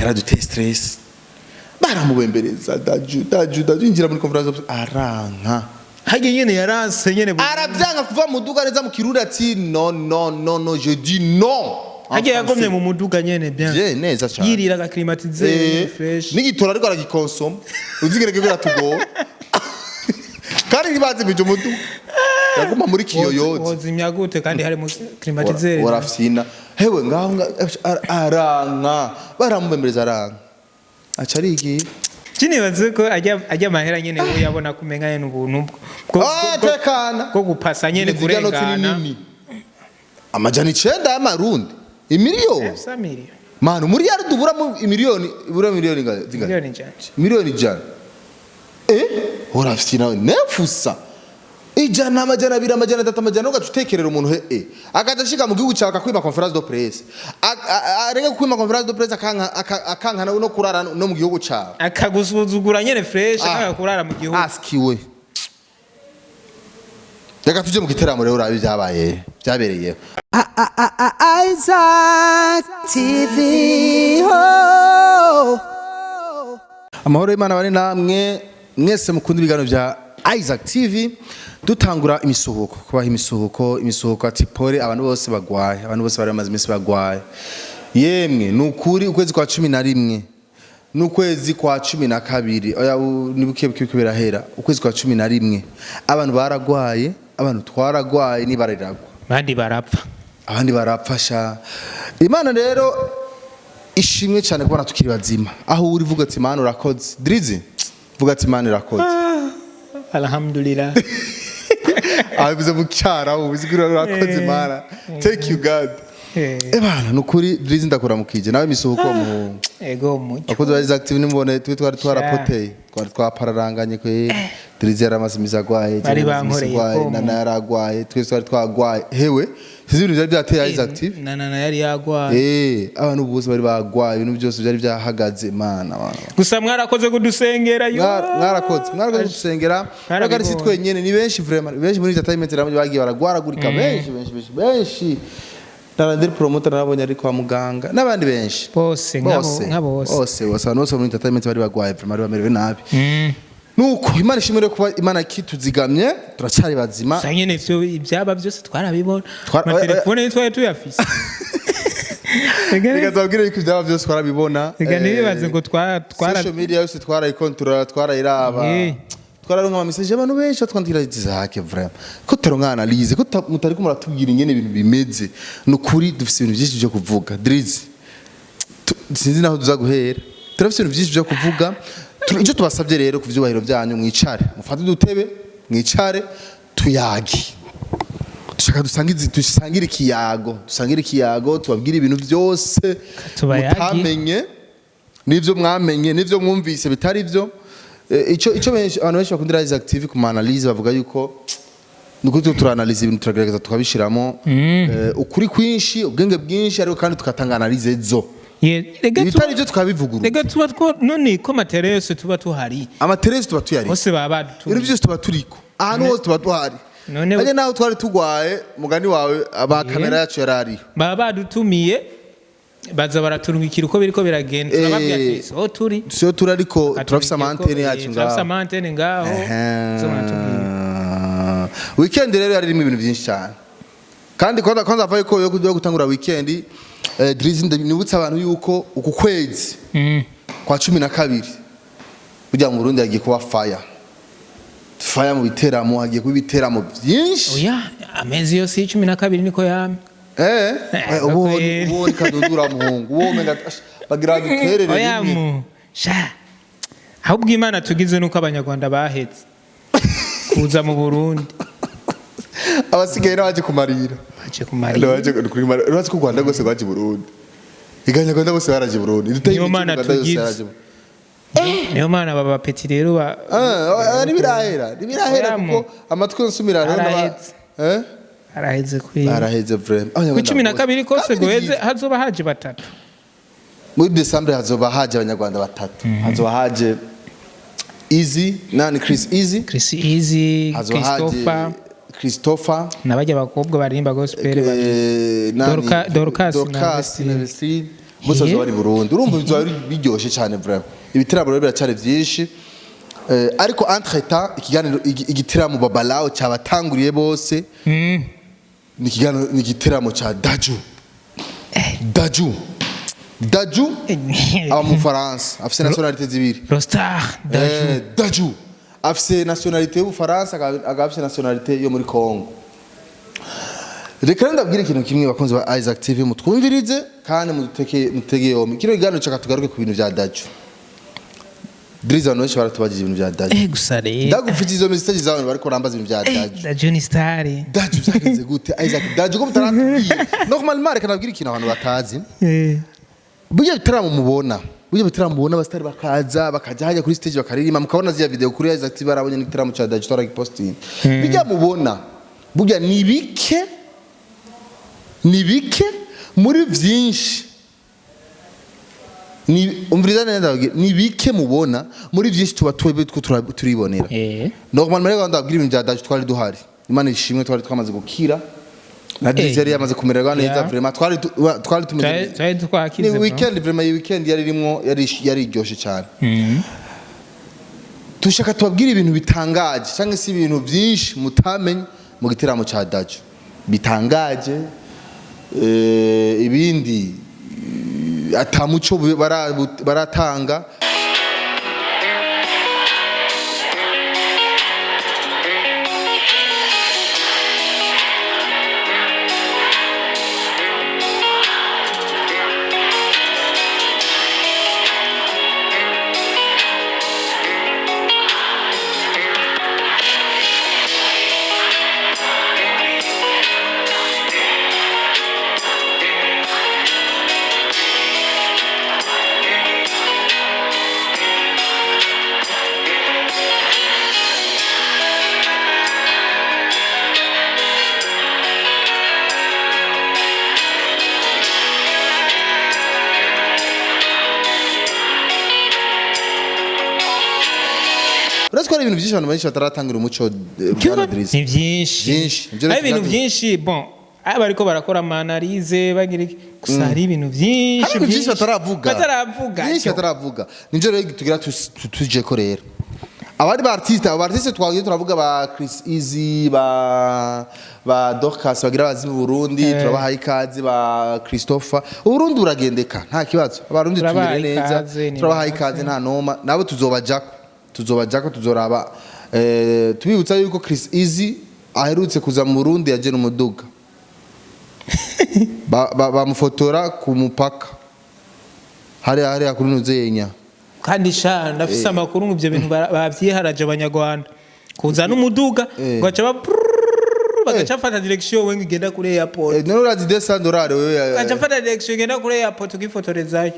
Yaraduteye stress, baramubembereza: "Dadju, Dadju, Dadju, injira muri conférence." Aranka. Harya nyene yaranse nyene. Aravyanga kuva mu duga neza. Mu Kirundi ati: "Non, non, non, non, je dis non." Harya yagomye mu muduga nyene bien. Je neza cyane. Yirira aga climatiseur fresh. N'igitora ariko aragikonsoma, uzigereke biratugora kandi ntibazimije umuduga, yaguma muri kiyoyozi. Wozimya gute kandi hari mu climatiseur? Warafyina hewe ngaho aranka, baramubembereza aranka, aca arigira. Kinibaze ko ajya amahera nyene we yabona kumenga nyene ubuntu Ah, tekana. bwo gupasa nyene Zirya noti ni kurengana. nini, 900 y'amarundi, imiliyoni. Samiri. Manu muri yari duburamo imiliyoni, ibura miliyoni zingana? Miliyoni 100. Miliyoni 100, urafyina nefusa 100, 200, 300, 400, ugaca utekerera umuntu he, akaja ashika mu gihugu cyawe akakwima conférence de presse, areke kukwima conférence de presse, akanka akanka no kurara no mu gihugu cyawe. Akagusuzugura nyene fresh. Ah. Akakurara mu gihugu. Askiwe, reka tuje mu giteramo rero, urabe ibyabaye, byabereyeho. Isaac TV. Oh. Amahoro y'Imana bari namwe mwese mukunda ibiganiro bya Isaac TV. Dutangura imisuhuko, kubaha imisuhuko, imisuhuko ati pole abantu bose bagwaye, abantu bose bari bamaze iminsi bagwaye. Yemwe, ni ukuri, ukwezi kwa 11 n'ukwezi kwa 12, oya, ni buke buke buke birahera. Ukwezi kwa 11 abantu baragwaye, abantu twaragwaye, n'ibara riragwa. Abandi barapfa. Abandi barapfasha. Imana rero ishimwe cyane kubona tukiri bazima. Aho uri vuga ati: "Imana urakoze." Drizzy, vuga ati: "Imana irakoze." Alhamdulillah. Abivuze mu cyarabu, bisigura urakoze Imana, thank you God. Ebana, nukuri Drizzy, ndakuramukije nawe, misuhuko muhungu. Ego mucyo. Abakozi ba Isaac TV, nimubone twe twari twarapoteye, twari twapararanganye kwe. Drizzy yaramaze imisi agwaye. Bari Jenny yamaze imisi bankoreye agwaye, ko Nana yaragwaye, twese twari twagwaye. Hewe, sinzi ibintu byari byateye Isaac TV. Nana yari yagwaye. Abantu bose bari bagwaye, ibintu byose byari byahagaze. Mana, mana. Gusa mwarakoze kudusengera yo. Mwarakoze, mwarakoze gusengera. Mwarabibonye. Mwarakoze. Si twenyene, ni benshi vraiment, benshi muri entertainment ramwe bagiye baragwaragurika, benshi benshi benshi benshi. Narandiri promoter narabonye ari kwa muganga n'abandi benshi. Bose nk'abo. Bose. Nka bose. Bose bose, abantu bose muri entertainment bari bagwaye vraiment, bari bamerewe nabi. Nuko Imana ishimwe rero kuba Imana ikituzigamye, turacyari bazima. Gusa nyene ivyo ibyaba byose twarabibona. Amatelefone twari tuyafise. Reka tubabwire yuko ibyaba byose twarabibona. Reka ntibibaze ngo twara Social media yose twarayikontorora, twarayiraba. Twararonka ama message y'abantu benshi batwandikira ati: "Zake, vraiment ko tutaronka analyse, ko mutariko muratubwira ingene ibintu bimeze." Ni ukuri dufise ibintu byinshi byo kuvuga. Drizzy, sinzi naho tuza guhera, turafise ibintu byinshi byo kuvuga. Icyo tubasabye rero ku vyubahiro byanyu, mwicare, mufate udutebe, mwicare tuyage. Dushaka dusangire ikiyago, dusangire ikiyago, tubabwire ibintu byose Tubayage. mutamenye n'ivyo mwamenye n'ivyo mwumvise bitari byo. Ico benshi, abantu benshi bakundira Isaac TV ku ma analyse, bavuga yuko nuko twe turanaliza ibintu, turagerageza tukabishiramo ukuri kwinshi, ubwenge bwinshi, ariko kandi tugatanga analyse zo Rega ibitari byo tukabivugurura. Rega tuba two none ko amatere yose tuba tuhari. Amateresi tuba tuyari. Bose baba Ibintu badutumiye. byose tuba turiko, ahantu hose tuba duhari. Hajya naho twari tugwaye, mugani wawe, aba kamera yacu yari ariho. Baba badutumiye, baza baraturungikira uko biriko biragenda, turababwira ati siho turi. Siyo turi, ariko turafise Aturungikira ama antenne yacu turafise ngaho. ama antenne ngaho zo muratubwira. Weekend rero yari irimo ibintu byinshi cyane. Kandi kwanza ava yuko yo gutangura weekend, Drizzy, nibutsa abantu yuko uku kwezi kwa 12 burya mu Burundi hagiye kuba fire fire mu biteramo, hagiye kuba ibiteramo byinshi. Oya, amezi yose y'12 niko yamye. Ubu Kweri. ubu kadudura muhungu, uwo umenga bagira duterere Oya. rimwe. Mu sha, ahubwo Imana tugize nuko Abanyarwanda bahetse kuza mu Burundi. Abasigaye n'abaje kumarira. Baje kumarira. N'abaje kumarira. Urazi ko u Rwanda rwose rwaje i Burundi, Abanyarwanda bose baraje i Burundi. Niyo Mana tugize. Niyo mana aba bapeti rero ba Ntibirahera, ntibirahera. Oya, Kuko amatwi nsumira rero Arahetse. Araheze kuri Araheze vraiment. ku 12 kose guheze hazoba haje batatu. Muri December hazoba haje Abanyarwanda batatu. Hazoba haje Easy nani, Chris Easy. Chris Easy. Hazoba haje Christopher. Christopher. N'abajya bakobwa baririmba gospel babiri. Nani? Dorcas na Dorcas Vestine. na Vestine. Bose bazoba bari i Burundi. Urumva bizoba biryoshe cyane vraiment. Ibitaramo rero biracari vyinshi. Ariko entre temps ikiganiro, igitaramo Babalao cyabatanguriye bose, ni ikiganiro, ni igitaramo ca Dadju. Dadju, Dadju aba mu Faransa, afise nationalité zibiri. Le star Dadju. Dadju afise nationalité y'Ubufaransa, akaba afise nationalité yo muri Congo. Reka rero ndabwire ikintu kimwe, bakunzi ba Isaac TV, mutwumvirize kandi muduteke, mutege yombi kino kiganiro. Caka tugaruke ku bintu vya Dadju. Drizzy, abantu benshi baratubajije ibintu vya Dadju. Gusa rero Ndagufite izo message zawe, bariko barambaza ibintu vya Dadju. Dadju ni star. Dadju vyagenze gute, Isaac? Dadju ko mutaratubwiye? Normalement, reka nabwire ikintu abantu batazi. Burya bitaramo mubona, burya bitaramo mubona, abasitari bakaza, bakajya hajya kuri stage bakaririmba, mukabona ziriya video kuri Isaac TV, barabonye n'igitaramo ca Dadju twaragipostinze. Bijya mubona burya ni bike, ni bike muri vyinshi. Ni umviriza neza, ndababwira, ni bike mubona muri vyinshi tuba twebwe two turibonera. Normalement rero ndababwira ibintu bya Dadju. Twari duhari, Imana ishimwe, twari twamaze gukira na Drizzy yari yamaze kumererwa neza. Vraiment twari tumeze neza. Twari twakize, Ni bro. weekend vraiment, iyi weekend yari irimwo, yari iryoshe cyane. Dushaka tubabwire ibintu bitangaje cyangwa se ibintu byinshi mutamenye mu giteramo ca Dadju bitangaje, ibindi ata muco baratanga. Uretse ko hari ibintu byinshi abantu benshi bataratangira umuco, bwana Drizzy. Ni byinshi. Byinshi. Ibyo rero Hari ibintu byinshi. Bon, aba ariko barakora ama analyse bagira iki. Gusa hari ibintu byinshi. Hari ibintu byinshi bataravuga. Bataravuga. Byinshi bataravuga, nibyo rero tugira tuje ko rero abandi ba artiste, abo artiste twagiye turavuga, ba Chris Easy, ba Dorcas, bagira bazi mu Burundi. Turabahaye ikaze, ba Christopher. Uburundi buragendeka, nta kibazo, abarundi Turabahaye tumere neza. ikaze, ni Turabahaye baze. ikaze, nta noma, nabo tuzobajako, tuzoraba. Tubibutsa yuko Chris Easy aherutse kuza mu Burundi, yagena umuduga, bamufotora ku mupaka hariya kuri Nuzenya. Kandi sha, ndafise amakuru ngo ibyo bintu bavyiharaje abanyarwanda kuza n'umuduga, ngo baca bagaca bafata direction we ngo igenda kuri airport. None urazi $200 wewe? Bagaca bafata direction igenda kuri airport ukifotorezayo.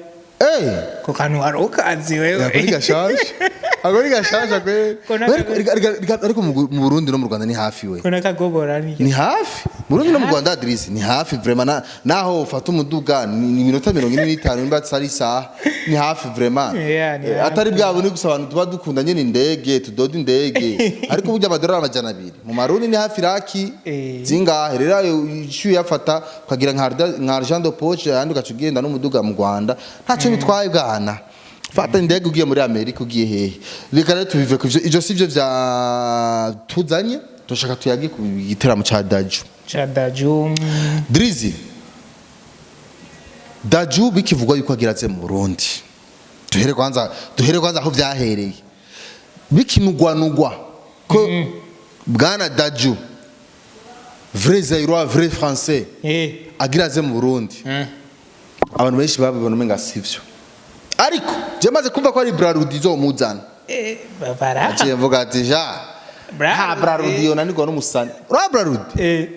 Ko kantu wari ukazi wewe. Ako ni gashasha, ako ni gashasha kwe. Ariko mu Burundi no mu Rwanda ni hafi we. Ko nakagobora ni Ni hafi mu Burundi no mu Rwanda, Adrisi, ni hafi vraiment. Naho ufata umuduga ni iminota 45, nimba atari isaha, ni hafi vraiment. Yeah, ni hafi. Atari bwa bundi gusa abantu tuba dukunda nyene indege, tudoda indege, ariko burya $200 mu Marundi ni hafi raki zingahe? Rero ayo ishyuye uyafata ukagira nka argent de poche, ayandi ugaca ugenda n'umuduga mu Rwanda, ntacyo bitwaye bwana. Fata indege ugiye muri Amerika, ugiye hehe. Reka rero tubive ku ivyo sivyo vya tuzanye. Turashaka tuyage ku giteramo ca Dadju. Ca Dadju. Drizzy, Dadju bikivugwa yuko agira aze mu Burundi, duhere kwanza aho vyahereye bikinugwanugwa ko bwana Dadju, vrai Zaïrois, vrai Français, agira aze mu Burundi. Abantu benshi babibona umenga sivyo, ariko je maze kumva ko ari Brarudi izomuzana, Bara aciye mvuga ati ja Brarudi. ha Brarudi yonanirwa n'umusani ura Brarudi.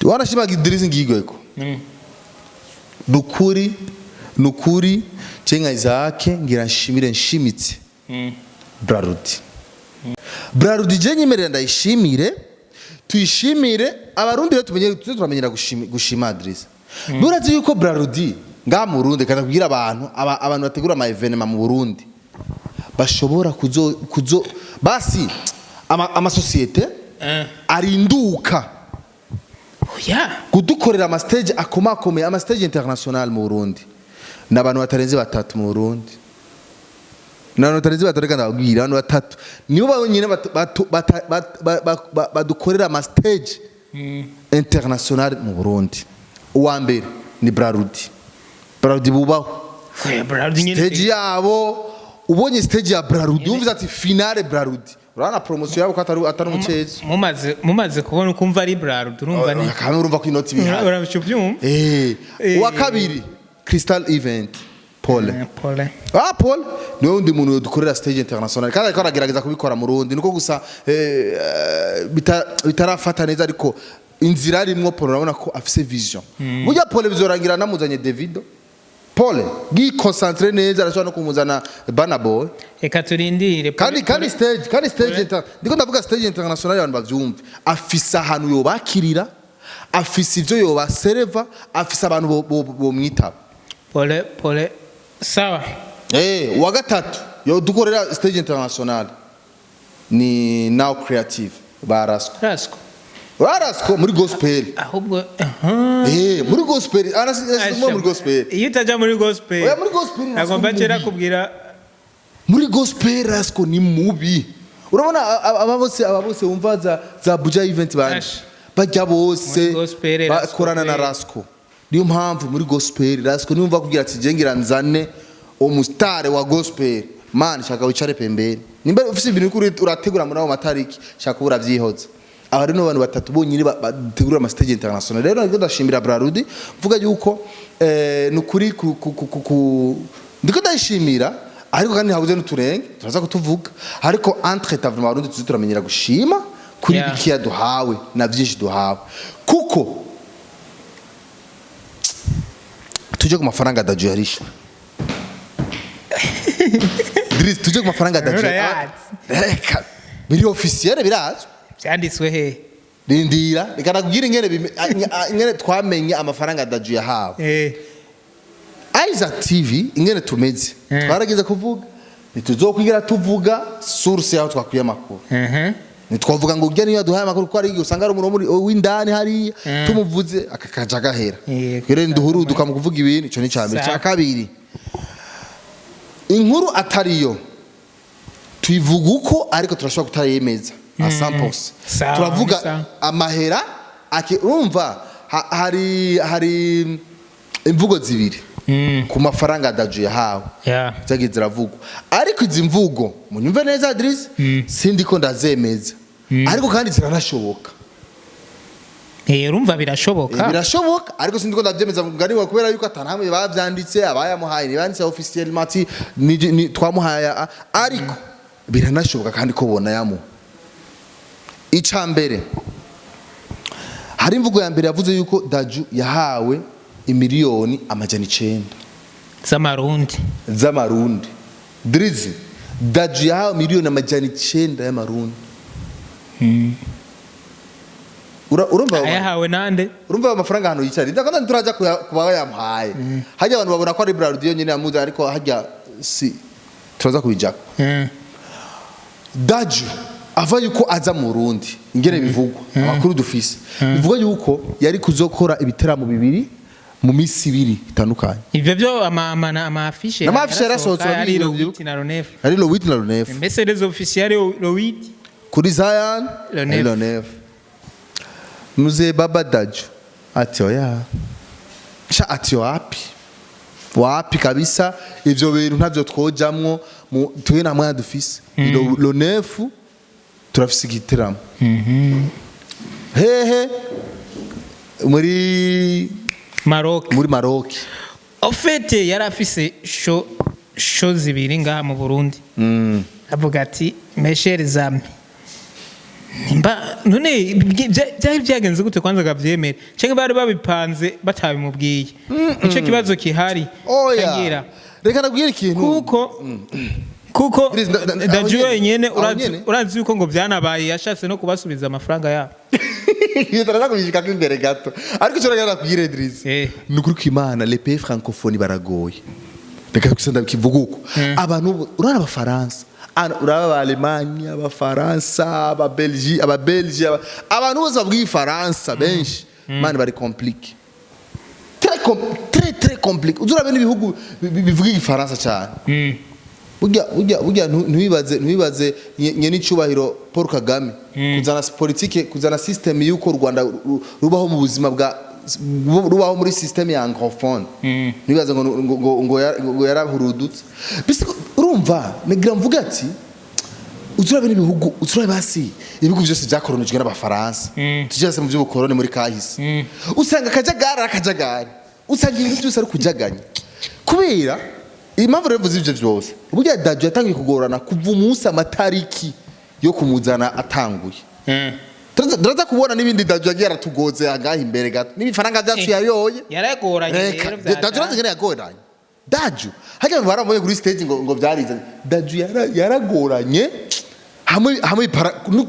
Wanashimaga Idris ngigweko. Nukuri, nukuri cenga Isaac, ngira nshimire nshimitse Brarudi. Brarudi je nyemerera ndayishimire, tuyishimire. Abarundi rero tumenye, tuze turamenyera gushima Idris. Burazi yuko Brarudi nga mu Burundi kandi kubwira abantu, abantu bategura ama événement mu Burundi bashobora kuzo basi amasosiyete arinduka Oya. kudukorera ama stage akomakomeye, ama stage international mu Burundi. Ni abantu batarenze batatu mu Burundi, ni abantu batarenze batatu. Reka ndababwira, abantu batatu nibo bonyine badukorera ama stage international mu Burundi. Uwa mbere ni Brarudi. Brarudi bubaho. Oya, Brarudi nyene. Stage yabo, ubonye stage ya Brarudi, wumvise ati finale Brarudi, urabona promotion yabo ko atari umucezo. Mumaze kubona ukumva ari Brarudi, urumva ni Kandi urumva ko inoti bihari. Urabisha ubyumva. Uwa kabiri, Crystal Event, Paul. Paul. Ah, Paul niwe wundi muntu dukorera stage international, kandi ariko aragerageza kubikora mu Rundi, niko gusa bitarafata neza, ariko inzira arimwo Paul, urabona ko afise vision. Burya Paul bizorangira namuzanye Davido. Paul giconcentre neza, arashobora no kumuzana Burna Boy. Reka turindire. Kandi stage ndiko ndavuga stage international, abantu bavyumve, afise ahantu yobakirira, afise ivyo yobasereva, afise abantu bomwitaba. Paul, Paul, sawa. Uwa gatatu yo dukorera stage international ni Now Creative ba Rasco. Rasco. Ba Rasco muri gospel. Ahubwo aha. Muri gospel arasi muri gospel. Iyo utaja muri gospel. Oya, muri gospel Rasco Nagomba ni kera mubi. kubwira. Muri gospel Rasco ni mubi. Urabona aba bose wumva za Buja Event bandi Ash. bajya bose Muri gospel, Rasco bakorana na pe. Rasco. Niyo mpamvu muri gospel Rasco niyo mva kubwira ati jengira nzane umusitare wa gospel, man, shaka wicare pembeni, nimba ufise ibintu uriko urategura muri ayo matariki, shaka ubura vyihoza. Aba rero abantu batatu bonyine bategura ama stage international. Rero ndiko ndashimira Brarudi, mvuga yuko nukuri ndiko ndayishimira, ariko kandi habuze n'uturenge turaza kutuvuga. Ariko entre temps, vraiment, Abarundi tuzi turamenyera gushima kuri bikiya duhawe na vyinshi duhawe, kuko tuje ku mafaranga Dadju yarishwe. Drizzy, tuje ku mafaranga Dadju. Urayazi. Reka, biri officiel, birazwi. Byanditswe he? Rindira, reka nakubwire ingene ingene twamenye amafaranga Dadju yahawe. Isaac TV, ingene tumeze, twarageze kuvuga ntituzokwigira tuvuga source yaho twakuye amakuru. Ntitwavuga ngo ujya niyo yaduhaye amakuru, kuko hari igihe usanga ari umuntu w'indani hariya, tumuvuze akakaja gahera. Rero nduhuruduka mu kuvuga ibintu. Ico ni icya mbere. Icya kabiri, inkuru atariyo tuyivuga uko, ariko turashobora kutayemeza a 100%. Sawa, Turavuga ni sawa. amahera urumva hari imvugo zibiri ku mafaranga Dadju yahawe. Zagiye ziravugwa, ariko izi mvugo, munyumve neza Idris, sindi ko ndazemeza, ariko kandi ziranashoboka. Urumva birashoboka. Birashoboka, ariko sindi ko ndabyemeza mugani wa, kubera yuko atanahamwe bavyanditse, abayamuhaye ntibanditse officiellement ati ni twamuhaye ariko biranashoboka kandi ko bona yamu. Ica mbere, hari imvugo ya mbere yavuze yuko Dadju yahawe 900,000,000 z'amarundi. Z'amarundi. Drizzy, Dadju yahawe 900,000,000 y'amarundi. Urumva ayo Ayahawe nande? Urumva ayo mafaranga ahantu yicara, ndakanda ntituraja kuba yamuhaye. Hajya abantu babona ko ari Brarudi yonyine yamuze, ariko hajya si turaza kubijako. Dadju ava yuko aza mu Burundi, ingene bivugwa, amakuru dufise bivugwa yuko yari kuzokora ibiteramo bibiri mu minsi 2 itandukanye. Ivyo byo ama affiche. Ama affiche yarasohotse, ari urabizi, le 8 na le 9. Ari le 8 na le 9. Mbese les officiels le 8. Kuri Zion. Le Ari 9. Le 9. Mzee baba Dadju ati oya sha, ati wapi wapi kabisa, ivyo bintu ntavyo twojamwo, tuwe nta mwanya dufise. Le 9 turafise igiteramo hehe? Muri Maroc. Muri Maroc. Au fait yari afise show zibiri ngaha mu Burundi. Avuga ati: "Mes chers amis", nimba none byari byagenze gute kwanza akabyemera, cyangwa bari babipanze batabimubwiye? Nicyo kibazo kihari. Oya. Tangira. Reka nabwire ikintu. Kuko Idris, aho Dadju nyene, wenyene aho nyene. urazi yuko ngo byanabaye, yashatse no kubasubiza amafaranga yabo. Iyo turaza kubishikako imbere gato, ariko icyo nagera kubwira Idris, ni ukuri kw'Imana, les pays francophones baragoye. Reka gusa ndabikivuga uko abantu urabona abafaransa, uraba aba Allemagne, abafaransa, ababelgi, ababelgi, abantu bose bavuga igifaransa benshi, man, bari compliqué, très très très compliqué. Uzurabe n'ibihugu bivuga igifaransa cyane. Burya ntiwibaze nyene icubahiro Paul Kagame kuzana politique, kuzana system y'uko u Rwanda rubaho mu buzima bwa rubaho muri system ya anglophone. Ntiwibaze ngo yarahurudutse. Bise urumva nagira mvuga ati uzurabe n'ibihugu, uzurabe basi ibihugu byose byakoronijwe n'abafaransa, tujyase mu by'ubukoroni muri kahise, usanga akajagari ari akajagari, usanga ibintu byose ari kujaganya. Kubera impamvu rero mvuze ivyo vyose, burya Dadju yatangiye kugorana kuva umunsi amatariki yo kumuzana atanguye. Turaza kubona n'ibindi Dadju yagiye aratugoze angaha imbere gato n'ibifaranga vyacu yayoye. Yaragoranye. Reka, rero Dadju urazi ingene yagoranye? Dadju harya abantu baramubonye kuri stage ngo vyarizanye. Dadju yaragoranye hamwe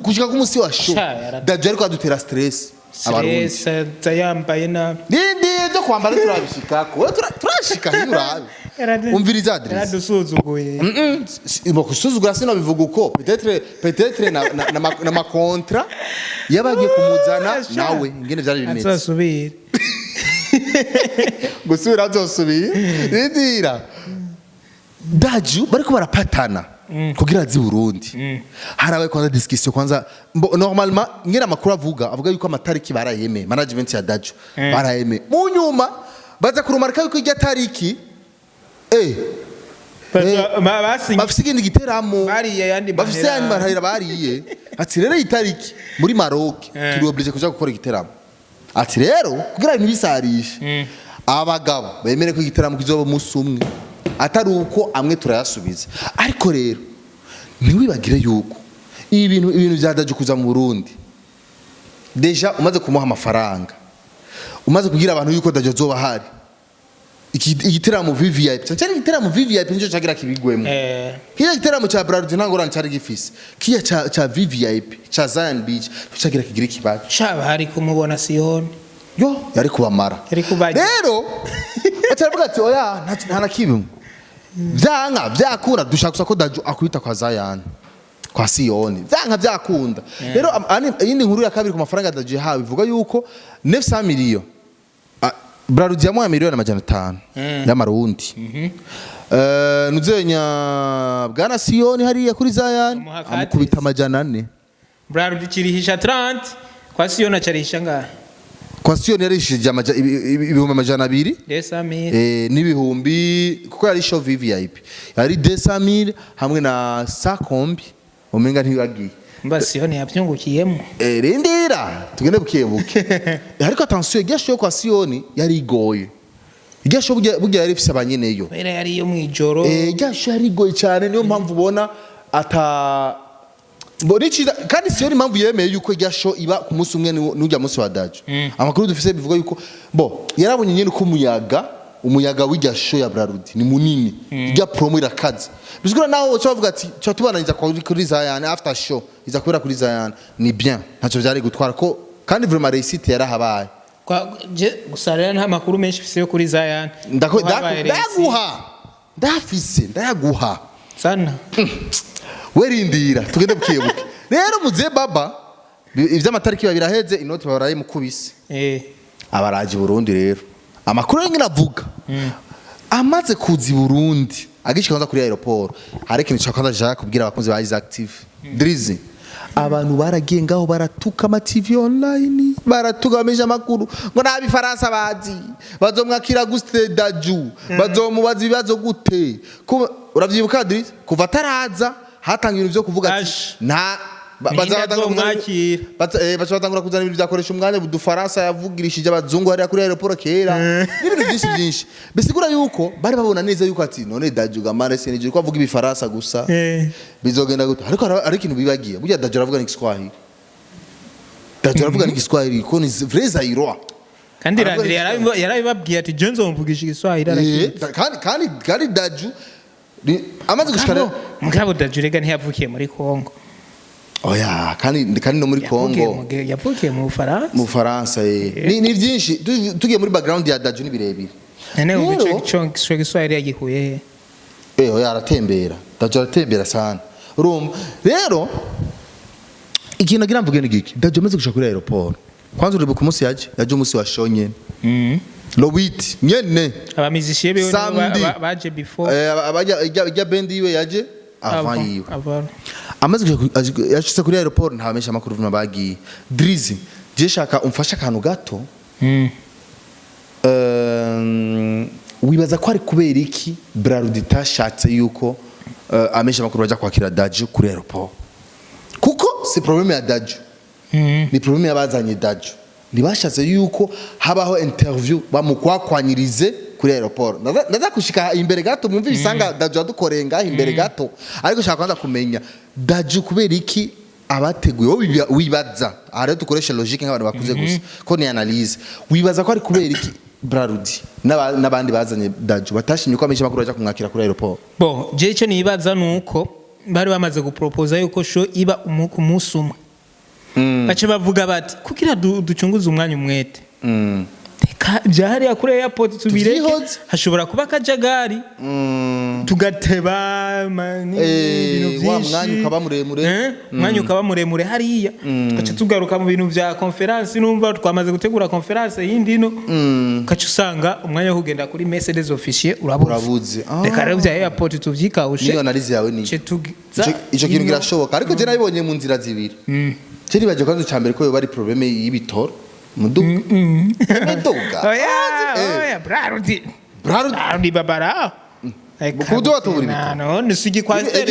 gushika ku munsi wa show. Sha, Dadju ariko adutera stress abarundi. Stress, yambaye nabi. Nindi byo kwambara turabishikako. Wewe turashika hiyo urabe. Umviriza adresse. Yaradusuzuguye. Bo kusuzugura sino bivuga uko, peut-être na ma contrat yabagiye kumuzana Sha. nawe ingene vyari bimeze. Azosubira. Gusubira azosubiye. Rindira, Dadju bariko barapatana kugira azi Burundi, harabaye kwanza discussion kwanza. Normalement ngera amakuru avuga yuko amatariki barayemeye, management ya Dadju barayemeye, mu nyuma baza kurumarika yuko irya tariki Basinye. Bafise ikindi giteramo. Bariye ayandi bafise mahera. ayandi mahera bariye. Ati rero iyi tariki muri Maroc turi obligé kuja gukora igiteramo. Ati rero kugira ibintu bisarishe, abagabo bemere ko igiteramo kizoba umunsi umwe, atari uko amwe turayasubiza. Ariko rero ntiwibagire yuko ibintu vya Dadju kuza mu Burundi, déjà umaze kumuha amafaranga, umaze kubwira abantu yuko Dadju azoba ahari, igiteramo VVIP cyane, igiteramo VVIP nicyo cagira kibigwemo. Kiya giteramo cha Brarudi nta ngorane cari gifise, kiya cha VVIP cha Zion Beach cagira kigira ikibazo. Shaba hari kumubona Siyoni. Yo yari kubamara. Yari kubarya. Rero ataravuga ati oya, nta na kimwe, vyanka vyakura dushaka gusa ko Dadju akubita kwa Zion, kwa Siyoni, vyanka vyakunda. Rero iyindi nkuru ya kabiri ku mafaranga Dadju yahawe ivuga yuko 900 million. Brarudi yamuhaye 500 miliyoni y'amarundi. Nuzenya bwana Siyoni hariya kuri Zion Amuha amukubita 400. Brarudi kirihisha 30, kwa Siyoni acarihisha ngahe? Kwa Siyoni yarishije 200,000. 200,000. N'ibihumbi, kuko yari show VVIP yari 200,000 hamwe na sakombi umenga ntibagiye. Mba Siyoni yabyungukiyemo. Rindira tugende buke buke. Ariko attention, irya show kwa Siyoni yari igoye. Irya show burya yari ifise abanyeneyo. Kubera yari iyo mwijoro. Irya show yari igoye cyane, niyo mpamvu ubona ata mbona iciza. Kandi Siyoni impamvu yemeye yuko irya show iba ku munsi umwe n'urya munsi wa Dadju, amakuru dufise bivuga yuko bo yarabonye nyene ko umuyaga w'irya show ya Brarudi ni munini, irya promo irakaze. Bisigura naho woca bavuga ati cha tubananiza kuri Zion, after show iza kubera kuri Zion, ni bien, ntacyo vyari gutwara ko kandi vraiment réussite yarahabaye. Gusa rero nta makuru menshi mfise yo kuri Zion. Habaye Ndayaguha, ndafise, ndayaguha. Sana. We rindira tugende buke buke. Rero muze baba ivy'amatariki biba biraheze, inoti barayimukubise. Abaraje i Burundi. Rero amakuru y'ingene avuga, amaze kuza i Burundi, agishika kwanza kuri aéroport, hari ikintu cya kwanza nshaka kubwira abakunzi ba Isaac TV Drizzy. Abantu baragiye ngaho baratuka ama TV online, baratuka bamenyesha amakuru ngo nta bifaransa bazi, bazomwakira gute Dadju, bazomubaza ibibazo gute? Uravyibuka Drizzy, kuva ataraza hatanga ibintu vyo kuvuga ati Ash. nta Ninde azomwakira? Baca batangura kuzana ibintu byakoresha umwanya budufaransa yavugirishije abazungu hariya kuri aéroport kera n'ibintu byinshi byinshi, bisigura yuko bari babona neza yuko ati none Dadju Gamare sinije ko avuga ibifaransa gusa, bizogenda gute? Ariko hari ikintu bibagiye: burya Dadju aravuga n'igiswahili. Dadju aravuga n'igiswahili ko ni vrai Zaïrois. Kandi Aravuga Landry igiswahili. yarabibabwiye ati je nzomvugisha igiswahili, arakizi. Kandi Dadju amaze gushika Mugabo Dadju rega ntiyavukiye muri Kongo. Oya, kandi no muri Yavukiye Kongo. Yavukiye mu Bufaransa. Mu Faransa. Ni byinshi. Tugiye muri background ya Dadju ni birebire. None ubu Rero- ico giswahili yagikuye he? Oya, aratembera. Dadju aratembera sana. Urumva rero ikintu nagira mvuge ni giki: Dadju amaze gushika kuri aéroport, kwanza uribuka umunsi yaje umunsi wa show nyene. Le 8 nyene. Aba musiciens biwe nibo Samedi. baje before. Abajya ijya band yiwe yaje avant yiwe. Avant. Amaze yashitse kuri aéroport, nta bamenyesha amakuru vuma bagiye. Drizzy, je shaka umfashe akantu gato. Wibaza ko ari kubera iki Brarudi itashatse yuko amesha amakuru baja kwakira Dadju kuri aéroport? Kuko si problème ya Dadju, ni problème y'abazanye Dadju. Ntibashatse yuko habaho interview bamukwakwanyirize kuri aéroport. Ndaza kushika imbere gato mwumve ibisanga Dadju yadukoreye ngaho imbere gato, ariko shaka kwanza kumenya Dadju kubera iki abateguye. Wowe wibaza, aha rero dukoreshe logique nk'abantu bakuze gusa ko ni analyse, wibaza ko ari kubera iki Brarudi n'abandi bazanye Dadju batashimye ko amenyesha amakuru baja kumwakira kuri aéroport? Bon, je icyo nibaza nuko bari bamaze gupropoza yuko show iba ku munsi umwe, bace bavuga bati kugira ducunguze umwanya umwete, reka ibya hariya kuri airport tubireke. Tuvyihoze. Hashobora kuba akajagari, tugateba ibintu wa byinshi. Mwanya ukaba muremure. Umwanya ukaba muremure hariya, tugaca tugaruka mu bintu vya conférence. Numva twamaze gutegura conférence yindi no ugaca usanga umwanya wo kugenda kuri messe des officiers urabuze. Urabuze. Ah. Reka rero bya airport tuvyikawushe. Niyo analyse yawe ni Ce tuza Ico kintu kirashoboka, ariko je nabibonye mu nzira zibiri. Je nibaje kwanza icya mbere ko yoba ari problème y'ibitoro, muduga muduga. Oya. Oya, Brarudi. Brarudi. Brarudi babara. Ku buryo batubura ibitoro. None sigi coaster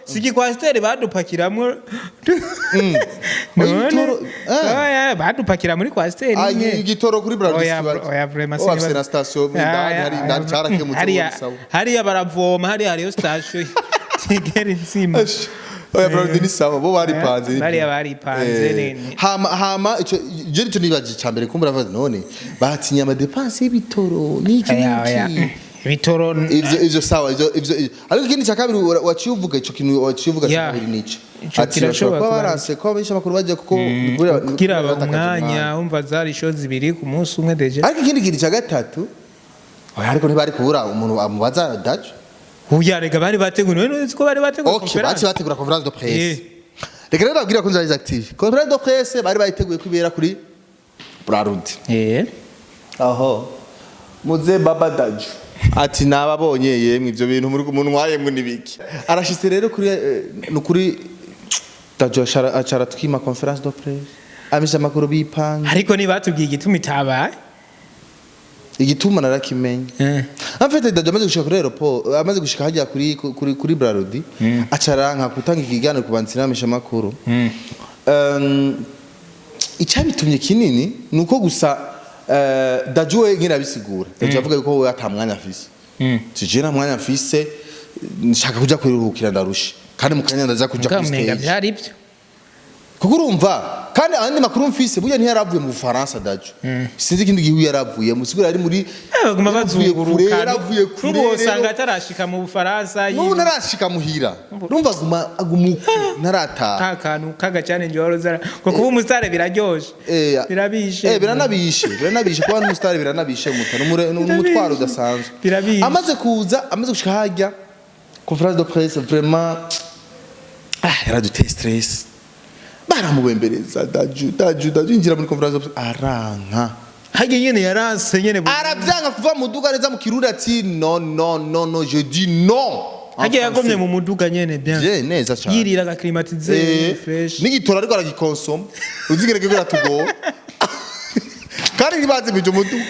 sigi coaster badupakiramwo none? Ibitoro, eh. Oya, badupakira muri coaster Ah, imwe. Igitoro kuri Brarudi Oya, sikibazo. oya, vraiment. Oh, bafise na station indani, hari indani carakemutse. Hariya Ubundi sawa. Hariya baravoma, hariya hariyo station tigera insima. Ash. Oya, Brarudi ni sawa, bo baripanze. Bariya baripanze nene. Hama ico je nico nibaje ca mbere, kumbura bavuze none batinye ama dépenses y'ibitoro n'iki Oya, oya. n'iki. Ibitoro. Ivyo sawa, ivyo, ariko ikindi cya kabiri waciye uvuga, ico kintu waciye uvuga cya kabiri nico Ico ati kirashobora bashobora kuba kuba baranse ko abamenyesha amakuru bajya kuko kugira batakaje umwanya, umva zari show zibiri ku munsi umwe déjà. Ariko ikindi kintu cya gatatu, oya, ariko ntibari kubura umuntu amubaza Dadju. Oya, rega bari bateguye, none uzi ko bari bateguye Okay, conférence. baciye bategura conférence de presse. Reka rero babwira ko nzari active conférence de presse bari bayiteguye kubera kuri Brarudi. Aho muze baba Dadju ati nababonye yemwe, ivyo bintu muri umuntu yemwe nibiki. Arashitse rero kuri nukuri Dadju acara twima conférence de presse, amisha makuru bipanze. Ariko ntibatubwiye igituma itabaye. Igituma narakimenya. En fait, Dadju amaze gushika kuri aéroport, amaze gushika hajya kuri Brarudi, acaranka gutanga ikiganiro ku banditsi n'abamisha makuru. Icyabitumye kinini ni uko gusa Dadju we nyine abisigura. Dadju avuga yuko we ata mwanya afise. Tije nta mwanya afise, nshaka kuja kwiruhukira, ndarusha kandi mu kanya ndaza kuja kuri Ukamenga stage. byari byo. Kuko urumva kandi andi makuru mfise, burya ntiyaravuye mu Bufaransa Dadju, sinzi ikindi gihugu yaravuye musigura ari muri Baguma yaravuye kure, bazunguruka. yaravuye kure. N'ubu usanga Rero atarashika mu Bufaransa. N'ubu ntarashika muhira, urumva aguma uko ntarataha. Ka kantu k'agacane wari uzara ngo kuba umusitari biraryoshe. Birabishe. Biranabishe kuba n'umusitari, biranabishe muta n'umutwaro udasanzwe. Birabishe. Amaze kuza, amaze gushika hajya conférence de presse, vraiment, ah, yaraduteye stress. Baramubembereza Dadju, Dadju, Dadju injira muri conférence de presse, aranka. Harya nyene yaranse nyene. Aravyanga kuva mu duga neza mu Kirundi ati: "Non, non, non, non, je dis non." En Harya yagomye français. mu muduga nyene bien. Je neza cyane. Yirira aga climatiseur fresh. N'igitora ariko aragikonsoma, uzigereke ko iratugora kandi ntibazimije umuduga,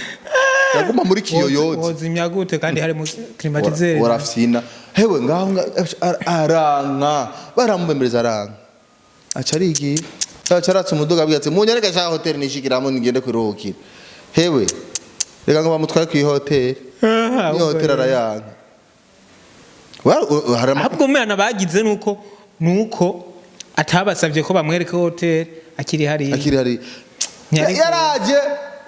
yaguma muri kiyoyozi. Wozimya gute kandi hari mu climatiseur? Warafyina hewe ngaho aranka, baramubembereza aranka, aca arigira, aca aratsa umuduga, abwira ati: "Munyereke sha hoteli nishikiramo nigende kwiruhukira." Hewe, reka ngo bamutware kw'ihoteli. Ah, ni hoteli arayanga. Hari Ahubwo umwana bagize nuko atabasabye ko bamwereka hotel akiri hariya. Akiri hari. Yaraje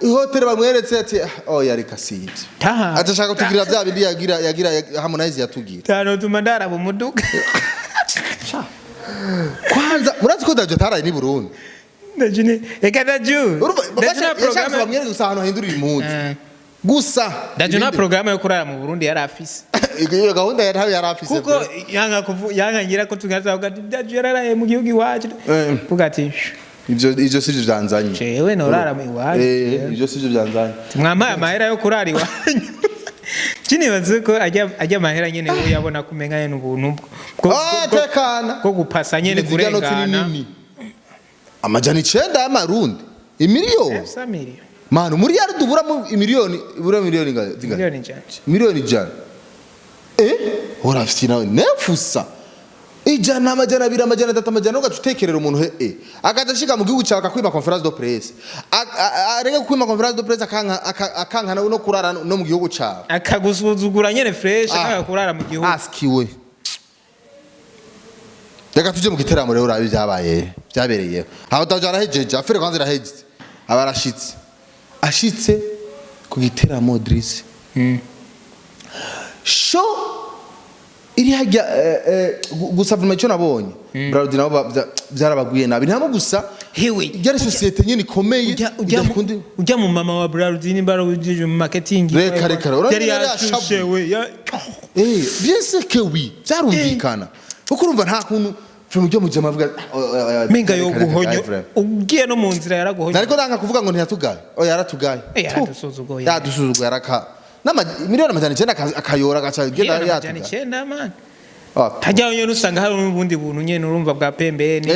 ihoteli bamweretse ati: "Oh, yareka si ibyo." Taha. Atashaka kutugira bya bindi yagira Harmonize yatugira. Tano tuma ndaraba umuduga. Kwanza murazi ko Dadju ataraye ni Burundi. Dadju ni eka Dadju. Urumva Dadju nta yashaka programme. bamwereke gusa ahantu hahindurira impunzi gusa. Dadju nta programme yo kurara mu Burundi yari afise. Iyo gahunda yari afise. Kuko yanga kuvu yanga ngira ko tugaza ati Dadju yararaye mu gihugu iwacu. Vuga ati Ivyo sivyo vyanzanye. Jewe norara iwanyu. Ivyo sivyo vyanzanye. Mwamaye amahera yo kurara iwanyu. Kinibaze ko ajya amahera nyene we yabona kumenga nyene ubuntu Ah, tekana. bwo gupasa nyene Zirya noti ni kurengana. nini? 900 y'amarundi, imiliyoni. Sa miliyoni. Manu, muri yari duburamo imiliyoni, ibura miliyoni zingahe? 100 miliyoni. 100 miliyoni. Urafite nawe nefusa 100, 200, 300, 400, ugaca utekerera umuntu he akaza ashika mu gihugu cyawe akakwima conférence de presse, areke kukwima conférence de presse, akanka akankana no kurara no mu gihugu cyawe. Akagusuzugura nyene fresh. Ah. Akanga kurara mu gihugu. Askiwe, reka tuje mu giteramo rero, urabe ibyabaye, byabereyeho aho. Dajo arahejeje affaire, kwanza irahejeje, aba arashitse, ashitse ku giteramo, Idris, show iri hajya gusa vuma icyo nabonye, Brarudi nabo byarabagwiye nabi ntamo gusa. Hewe. Yari société nyine ikomeye. Ujya mu mama wa Brarudi nimba ujije mu marketing. Reka, reka, urabona yari yari yashushe we Bien sûr que oui, byarumvikana kuko urumva nta kuntu film ryo mu jama avuga Menga yo guhonyo ugiye no mu nzira yaraguhonyo. Nariko nanga kuvuga ngo ntiyatugaye, oya, yaratugaye. Yaradusuzuguye. Yadusuzuguye, araka nama 900 miliyoni akayora agaca agenda. 900 miliyoni Yatugaye. Man. Ah. Hajya nyene usanga hari n'ubundi buntu nyene urumva bwa pembeni.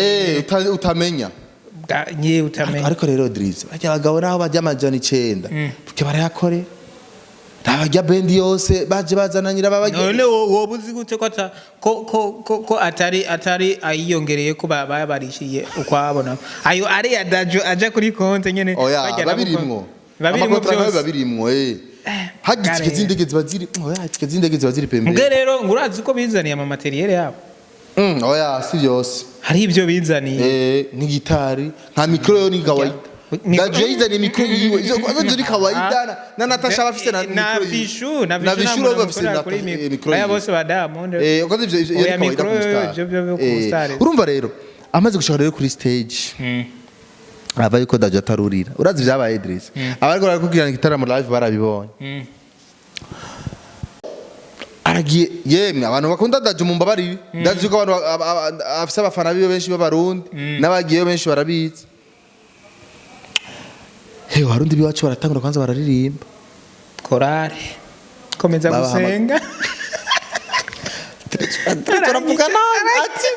Utamenya. Bwa nye utamenya. Ariko rero Idris, bajya abagabo naho bajya 900 buke barayakore, ntabajya bendi yose baje bazananyira babajya. None woba uzi gute ko ata ko ko ko, ko atari ayiyongereye ko bayabarishiye ukwabo nabo ayo ari ya Dajo aja kuri konte nyene? Oya. Bajya nabo Babirimwo. Babirimwo. Ama contrats nayo Byose. babirimwo. Hajya itike Kare. z'indege ziba ziri, oya, itike z'indege ziba ziri pembeni. Mbwe rero ngo urazi ko bizaniye ama matériel yabo? Oya, si byose. Hari ibyo bizaniye. Nk'igitari, nka micro yo ni kawaida. Dajo yizaniye micro yiwe, izo izo ni kawaida na Natasha bafise na na micro yiwe. Vishu na Na Vishu Vishu nta bafise muntu na akorera kuri micro aya yiwe. bose ba Diamond. Ukoze ivyo Oya, ni kawaida micro ku star. ivyo byo ku star. Urumva rero amaze gushaka rero kuri stage, ava yuko Dajo atarurira. Urazi vyabaye, Idris? Abariko barakubwirana igitaramo live barabibonye. Aragiye, yemwe abantu bakunda Dajo mumbabarire, ndazi yuko abantu afise abafana biwe benshi b'Abarundi n'abagiyeyo benshi barabizi. Hewe, Abarundi biwacu baratangura kwanza bararirimba. Korale komeza gusenga. Turavuga nabi ati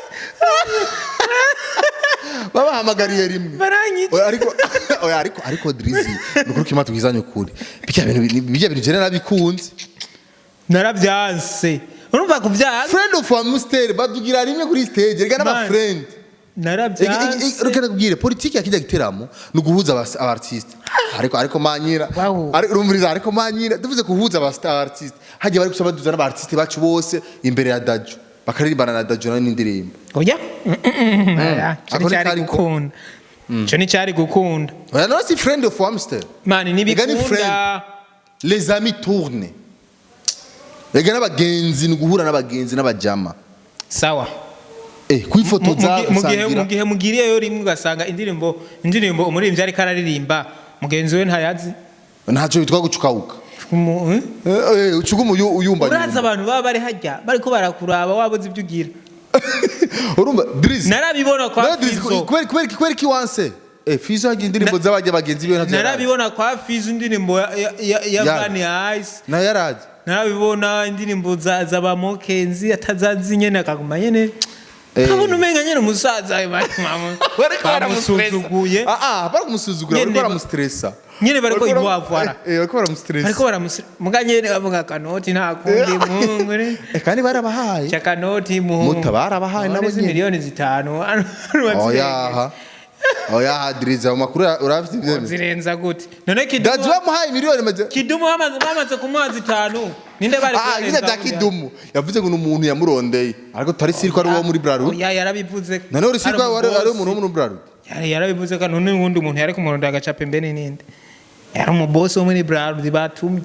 babahamagariye rimwe. Baranyica. Oya, ariko oya, ariko Drizzy, nukuri kima tubwizanye ukuri, bijya bintu jene nabikunze. Narabyanse, urumva kubyanse. Friend of Amstel badugira rimwe kuri stage, rega n'aba Man. friend. Narabyanse. Reka nakubwire, politiki ya kijya giteramo ni uguhuza aba artiste, ariko manyira. Wow. Ariko urumviriza, ariko manyira tuvuze kuhuza aba artiste, hagiye bari gusa baduza n'aba artiste bacu bose imbere ya Dajo, bakaririmbana na Dajo nayo n'indirimbo. Oya. Ico Ako ni nticyari kariko. gukunda, ico nticyari gukunda. Oya, none si friend of Amstel? Mani. Ega ni Ntibikunda. friend. Les amis tournent, rega n'abagenzi, ni uguhura n'abagenzi n'abajama. Sawa. Kwifotoza, Mu gihe gusangira. Mu gihe mugiriyeyo rimwe ugasanga indirimbo umuririmbyi ariko araririmba mugenzi we ntayazi. Ntacyo bitwa gucukawuka. Ucuga uyumba. Urazi abantu baba bari hajya bariko barakuraba, wabuze ibyo ugira. Urumva Drizzy? Narabibona kwa Nawe Drizzy, Fizo. kubera iki wanse Fizo hagiye indirimbo z'abajya bagenzi biwe ntazo yarazi. Narabibona kwa Fizo indirimbo ya Ya. Van Ice. Nayo yarazi. Narabibona indirimbo za ba Mokenzi atazazi nyene, akaguma nyene kabona umenga nyene umusaza Bariko baramustressa. bamusuzuguye. Ah ah, bari kumusuzugura, Nyene bariko baramustressa. Nyene bariko ibwavara. Bariko baramustressa. Bariko baramusi muga nyene bavuga akanoti nta kundi muhungu Kandi barabahaye. Chakanoti muhungu. Muta barabahaye nabo None si nyene. 5 miliyoni. Oyaha. Oyaha Drizzy, ayo makuru urafite ibyemezo. Zirenza gute none Daji Kidumu? bamuhaye miliyoni maje. Kidumu bamaze kumuha 5, ninde bari Ah, kurenza ibyo bya burya? Kidumu. Yavuze ngo ni umuntu yamurondeye. Ariko tutari siri ko ari uwo muri Brarud. Oya, yarabivuze. None uri siri ko ari umubosi. umuntu wo muri Brarud. Yarabivuze ko none uwundi muntu yari kumurondera agaca pembeni ninde? Yari umubosi wo muri Brarud batumye.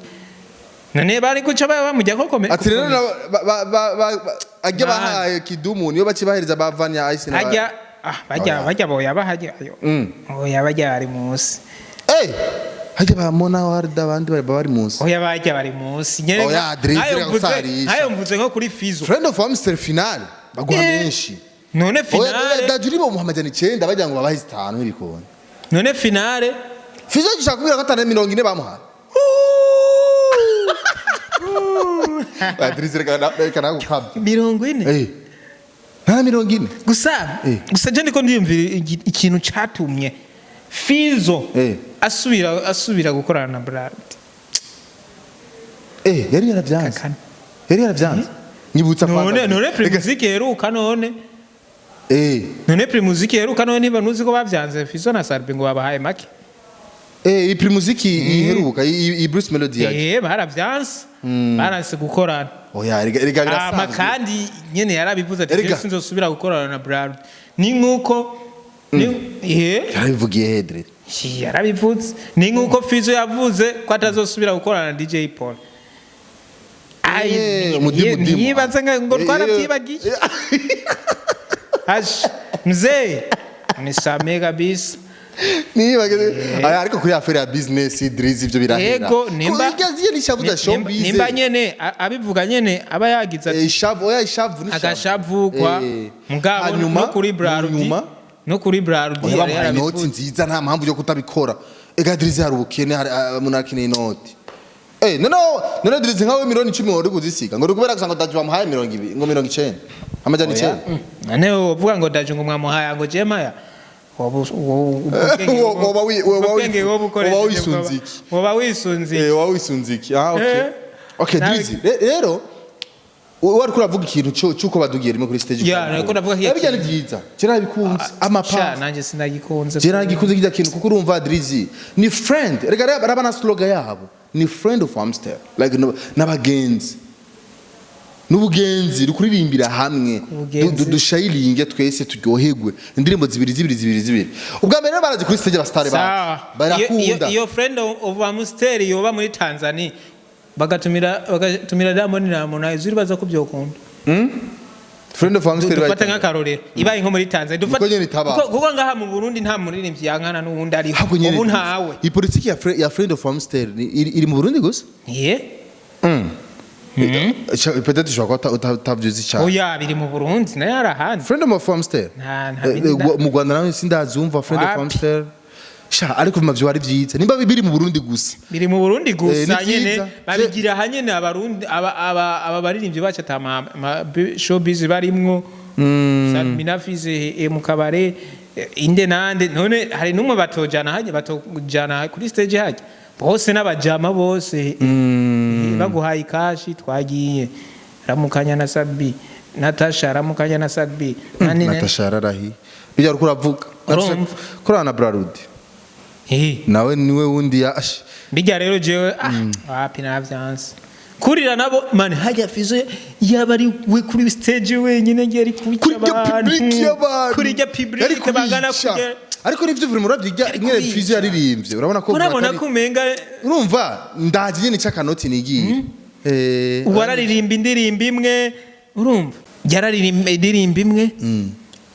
None bari guca bamujya ko kome. Ati rero ajya Man. bahaye Kidumu niyo bacibahereza ba Vanya Ice na Hajya bajya Oya. bajya boya bahajya ayo. Oya, bajya bari munsi. Hajya ba Mona Warda abandi bari munsi. Oya, bajya bari munsi. Nyene Oya, Drizzy nkayo reka gusarisha. nkayo mvuze nko kuri Fizo. Friend of Amstel final baguha menshi. None Oya, finale Dadju ni bomuha 900, bagira ngo babahe 5 n'ibikoni. None finale. Fizzo gishaka kubwira ko atanu 40 bamuhaye. Oya, Drizzy, reka nawe gukabya. 40. Eh. Nta 40. Gusa gusa je ndiko ndiyumvira ikintu catumye Fizzo asubira gukorana na Brad. Eh, yari yaravyanze. Kakana. Yari yaravyanze. Nyibutsa None kwanza. none Primusic yeruka none. None Primusic yeruka none, niba ntuzi ko bavyanze Fizzo na Sat-B ngo babahaye make. Eh, iyi Primusic iheruka, iyi Bruce Melody yaje. Eh, baravyanse, baranse gukorana. Oya, erega Ama birasanzwe. kandi nyene yarabivuze ati Erega. "Jewe sinzosubira gukorana na Brad." Ni nkuko ni Yarabivugiye hedre. Yarabivuze. Ni nkuko Fizzo yavuze ko atazosubira gukorana na DJ Paul. Ai, Umudimu, dimu. ntiyibaze ngo twarabyibagiye. Ash, mzee, unisamee kabisa. Niba aya, ariko kuri affaire ya business, Drizzy, ivyo birahera. Ego, nimba Ko irya nishavu za showbiz. Nimba nyene abivuga nyene aba yagize ati Ishavu, oya, ishavu ni agashavu kwa mugabo. Hanyuma, no kuri Brarudi munyuma, no kuri Brarudi oya, yari bamuhaye inoti yarabivuze. nziza, nta mpamvu yo kutabikora. Ega Drizzy, hari ubukene, hari umuntu akeneye inoti. No, none Drizzy, nkawe 10 miliyoni wari kuzisiga ngo ni ukubera gusa ngo Dadju bamuhaye 20 ngo 90, 900? None wovuga ngo Dadju ngo mwamuhaye ngo jemaya Woba wisunze iki? Woba wisunze iki? Eh, woba wisunze iki? Ah, okay. Okay, Drizzy, rero wari kuravuga ikintu cy'uko badugiye rimwe kuri stage. Ya, nariko ndavuga Bijya ni byiza, je narabikunze Sha, amapa. nanjye sinagikunze. Je naragikunze kijya kintu, kuko urumva Drizzy ni friend. Rega raba na slogan yabo ni "Friend of Amstel", like no, n'abagenzi n'ubugenzi rukuririmbira hamwe. Ubugenzi. Dushayiringe twese, turyoherwe indirimbo zibiri zibiri zibiri zibiri. Ubwa mbere rero baraje kuri stage, abasitari Sawa. bacu Iyo- barakunda. Iyo Friend of Amstel yoba muri Tanzania, bagatumira Diamond na Harmonize, uribaza ko byokunda? Friend of Amstel Dufate bayita- nk'akarorero ibaye nko muri Tanzania. Niko nyene itaba. Kuko ngaha mu Burundi nta muririmbyi yankana n'uwundi ariho. Ahubwo nyene Ubu ntawe. Iyi politiki ya Friend of Amstel iri mu Burundi gusa. Ye. Peut-être ushobora kuba utavyuzi cyane. Oya, biri mu Burundi nayo hari ahandi. Friend of Amstel. Nta bindi Mu Rwanda nawe sindazumva Friend of Wapi. Amstel. Sha, ariko mavyo ari vyiza nimba biri mu Burundi gusa. Biri mu Burundi gusa. Ni Nyene vyiza. babigira hanyene abarundi, aba baririmbyi bacu ata showbiz barimwo. Salmina Fize mu kabare, inde nande. None hari numwe batojana hajya, batojana kuri stage hajya bose n'abajama bose, baguhaye ikashi, twagiye ramukanya na Sabi, Natasha ramukanya na Sabi. Natasha yararahi bijya uriko uravuga. Urumva. Kurana na Brarudi nawe niwe wundi ya ash. Bijya rero jewe wapi, navyanse kurira nabo man. Hajya Fizzo yaba ari we kuri stage wenyine, ngiye ari kubica Kuri irya abantu. public y'abantu. Kuri irya Yari public bangana kubica. kujya. Ariko nivyo vuri muravyo irya ingene Kubica. Fizzo yaririmbye, urabona ko Urabona ko umenga urumva ndaje nyene c'akanoti nigiye. Wararirimba indirimbo imwe, urumva yararirimba indirimbo imwe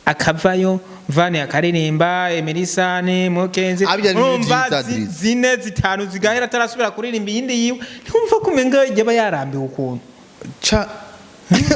akavayo, Vani akaririmba, Emelisane Mokenzi. Abya ni Urumva vyiza, Drizzy. zine zitanu zigahera atarasubira kuririmba iyindi yiwe, ntiwumva ko umenga yaba yarambiwe ukuntu? Cha,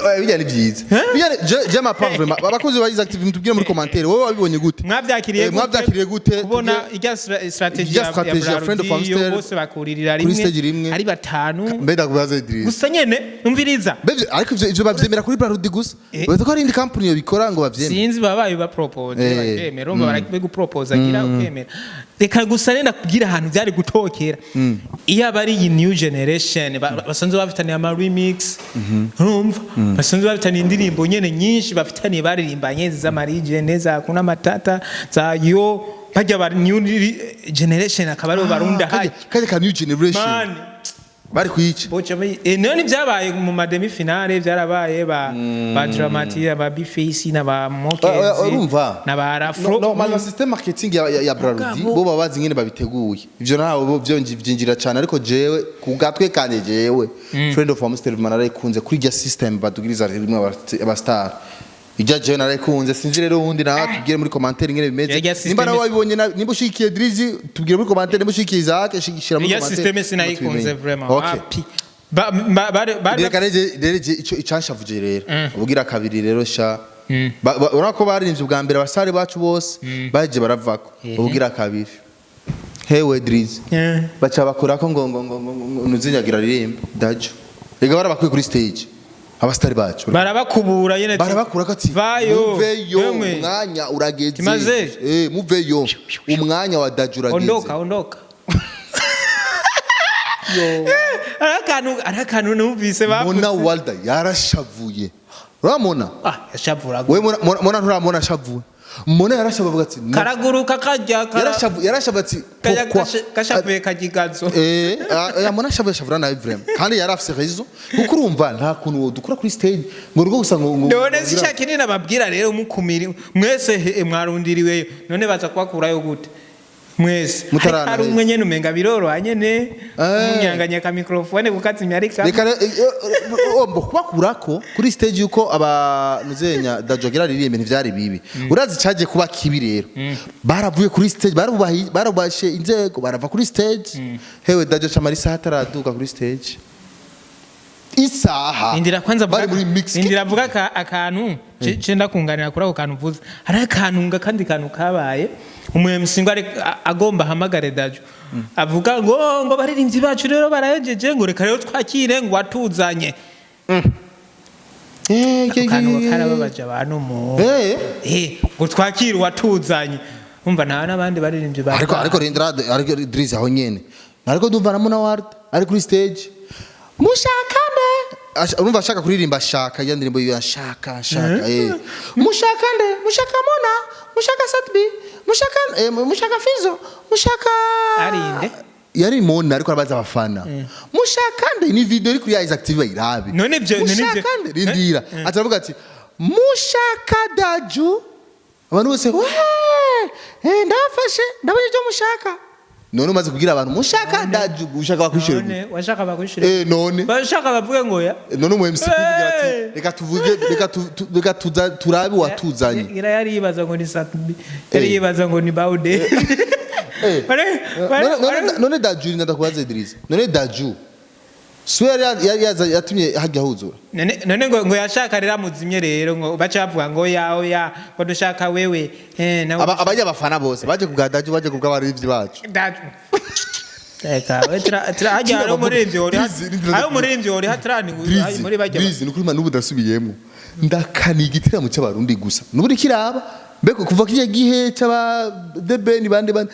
oya, bijya ni byiza. Bijya je ma part vraiment, abakozi ba Isaac TV, mutubwire muri commentaire, wowe wabibonye gute? Mwabyakiriye Eh, mwabyakiriye gute? Kubona irya strategy Irya strategy ya Friend of Brarudi yo Amstel bose bakuririra kuri rimwe stage rimwe. ari batanu. Mbe ndakubaza, Idris. Gusa nyene umviriza. Mbe ariko ivyo bavyemera kuri Brarudi gusa? Uretse ko hari indi company yobikora ngo bavyemere? Sinzi, baba babipropose bakemera. Urumva barabigupropose agira ukemera. Reka gusa renda kubwira ahantu byari gutokera iyo aba ari iyi new generation basanzwe bafitaniye ama remix, urumva basanzwe bafitaniye indirimbo nyene nyinshi bafitaniye baririmbanye z'amarijene, za kuna matata, za yo bajya ba new generation, akaba aribo barunda Kajya hayi. Kajya ka new generation. Man. Bari kuyica. Boca none byabaye mu ma demi finale, byarabaye ba Dramati, ba Bface na ba Mokenzi Urumva na ba Rafro. No, no, system marketing ya Brarudi, Mugabo. bo baba bazi ingene babiteguye. Ivyo nawe bo byo vyinjira cyane, ariko jewe ku gatwe kanje, jewe Friend of Amstel narayikunze kuri irya system badugiriza rimwe aba star. Ijya jewe narayikunze. Sinzi rero wundi nawe tubwire muri commentaire ingene bimeze. Irya system Nimba nawe wabibonye nimba ushigikiye Drizzy, tubwire muri commentaire. Nimba ushigikiye Isaac, shira muri Iya commentaire. system sinayikunze vraiment. Okay. Wapi. Ba, ba, bari Reka rero ico icanshavuje rero, ubugira kabiri rero sha. Urabona ko baririmbye ubwa mbere, abasare bacu bose baje baravako. Ubugira kabiri, hewe Drizzy, baca bakurako ngo nuzinyagira ririmba Dadju. Rega barabakuye kuri stage abasitari bacu. Barabakubura nyene ati, Barabakura ko ati vayo. Muveyo. Emwe. Umwanya urageze. Kimaze? Muveyo, umwanya wa Dadju urageze. Ondoka, ondoka. Ari akantu numvise bavuze. Mona Walda yarashavuye, uramona? Ah, yashavura. We Mona nturamona ashavuye? Mona yarashavuye, avuga ati no. Karaguruka kajya Yarashavuye, yarashavuye ati kajya pourquoi? Kashavuye kajigazo. Mona ashavuye, ashavura nabi vraiment, kandi yari afise raison, kuko urumva nta kuntu wodukura kuri stage ngo urugo gusa ngo None si cya kinini ababwira rero, mukumiri mwese mwarundiriweyo, none baza kubakurayo gute mwese? Mutarana Hari heza. umwe nyene umenga biroroha nyene, umunyanganya ka microphone gukazimya ariko. Reka ombo kubakurako kuri stage yuko aba nuzenya Dadju agira ririmbe ntivyari bibi. Urazi caje kuba kibi rero, baravuye kuri stage, barubahi, barubashe inzego, barava kuri stage. Hewe, Dadju camara isaha ataraduka kuri stage, isaha. Indira kwanza. Bari muri mix. Indira avuga akantu cenda kunganira kuri ako kantu uvuze. Hari akantu nga kandi kantu kabaye, umu MC ngo agomba ahamagare Dadju, avuga ngo baririmbyi bacu rero barahejeje, ngo reka rero twakire ngo watuzanye. Ako kantu ngo karababaje abantu mu ngo twakire uwatuzanye, umva nta n'abandi baririmbyi bari. Ariko rindira, ariko Idris aho nyene ariko ndumva na Mona Ward ari kuri stage, mushakande. Urumva ashaka kuririmba, ashaka ya ndirimbo yiwe, ashaka ashaka mushakande, mushaka Mona, mushaka Sat-B, mushaka mushaka Fizo, mushaka Arinde? Yari Mona ariko arabaza abafana mushakande. Ni video iri kuri Isaac TV, bayirabe. None ivyo- Mushakande, rindira, ataravuga ati mushaka Dadju, abantu bose we ndafashe, ndabonye ibyo mushaka. None umaze kubwira abantu mushaka Dadju, ushaka bakwishyura gute? None washaka bakwishyura? None Bashaka bavuge ngo ya none umu MC kuvugira ati reka tuvuge, reka tuza turabe watuzanye. Ira yari yibaza ngo ni Sat-B, yari yibaza ngo ni Baude. None Dadju, ndakubaza Idris, none Dadju siwe yari yatumye hajya huzura? None ngo yashaka rero amuzimye rero, ngo baca bavuga ngo ya oya, ngo dushaka wewe nawe. Abajya abafana bose baje kubwa Dadju, baje kubwa abarivyi bacu. Dadju. Reka we hajya hari umuririmbyi wori hari umuririmbyi wori hatrani muri bajya. Drizzy, nukuri man, n'ubu ndasubiyemo, ndakana igitaramo cy'abarundi gusa n'ubu kiraba mbeko kuva kijya gihe cy'aba The Ben bande bande,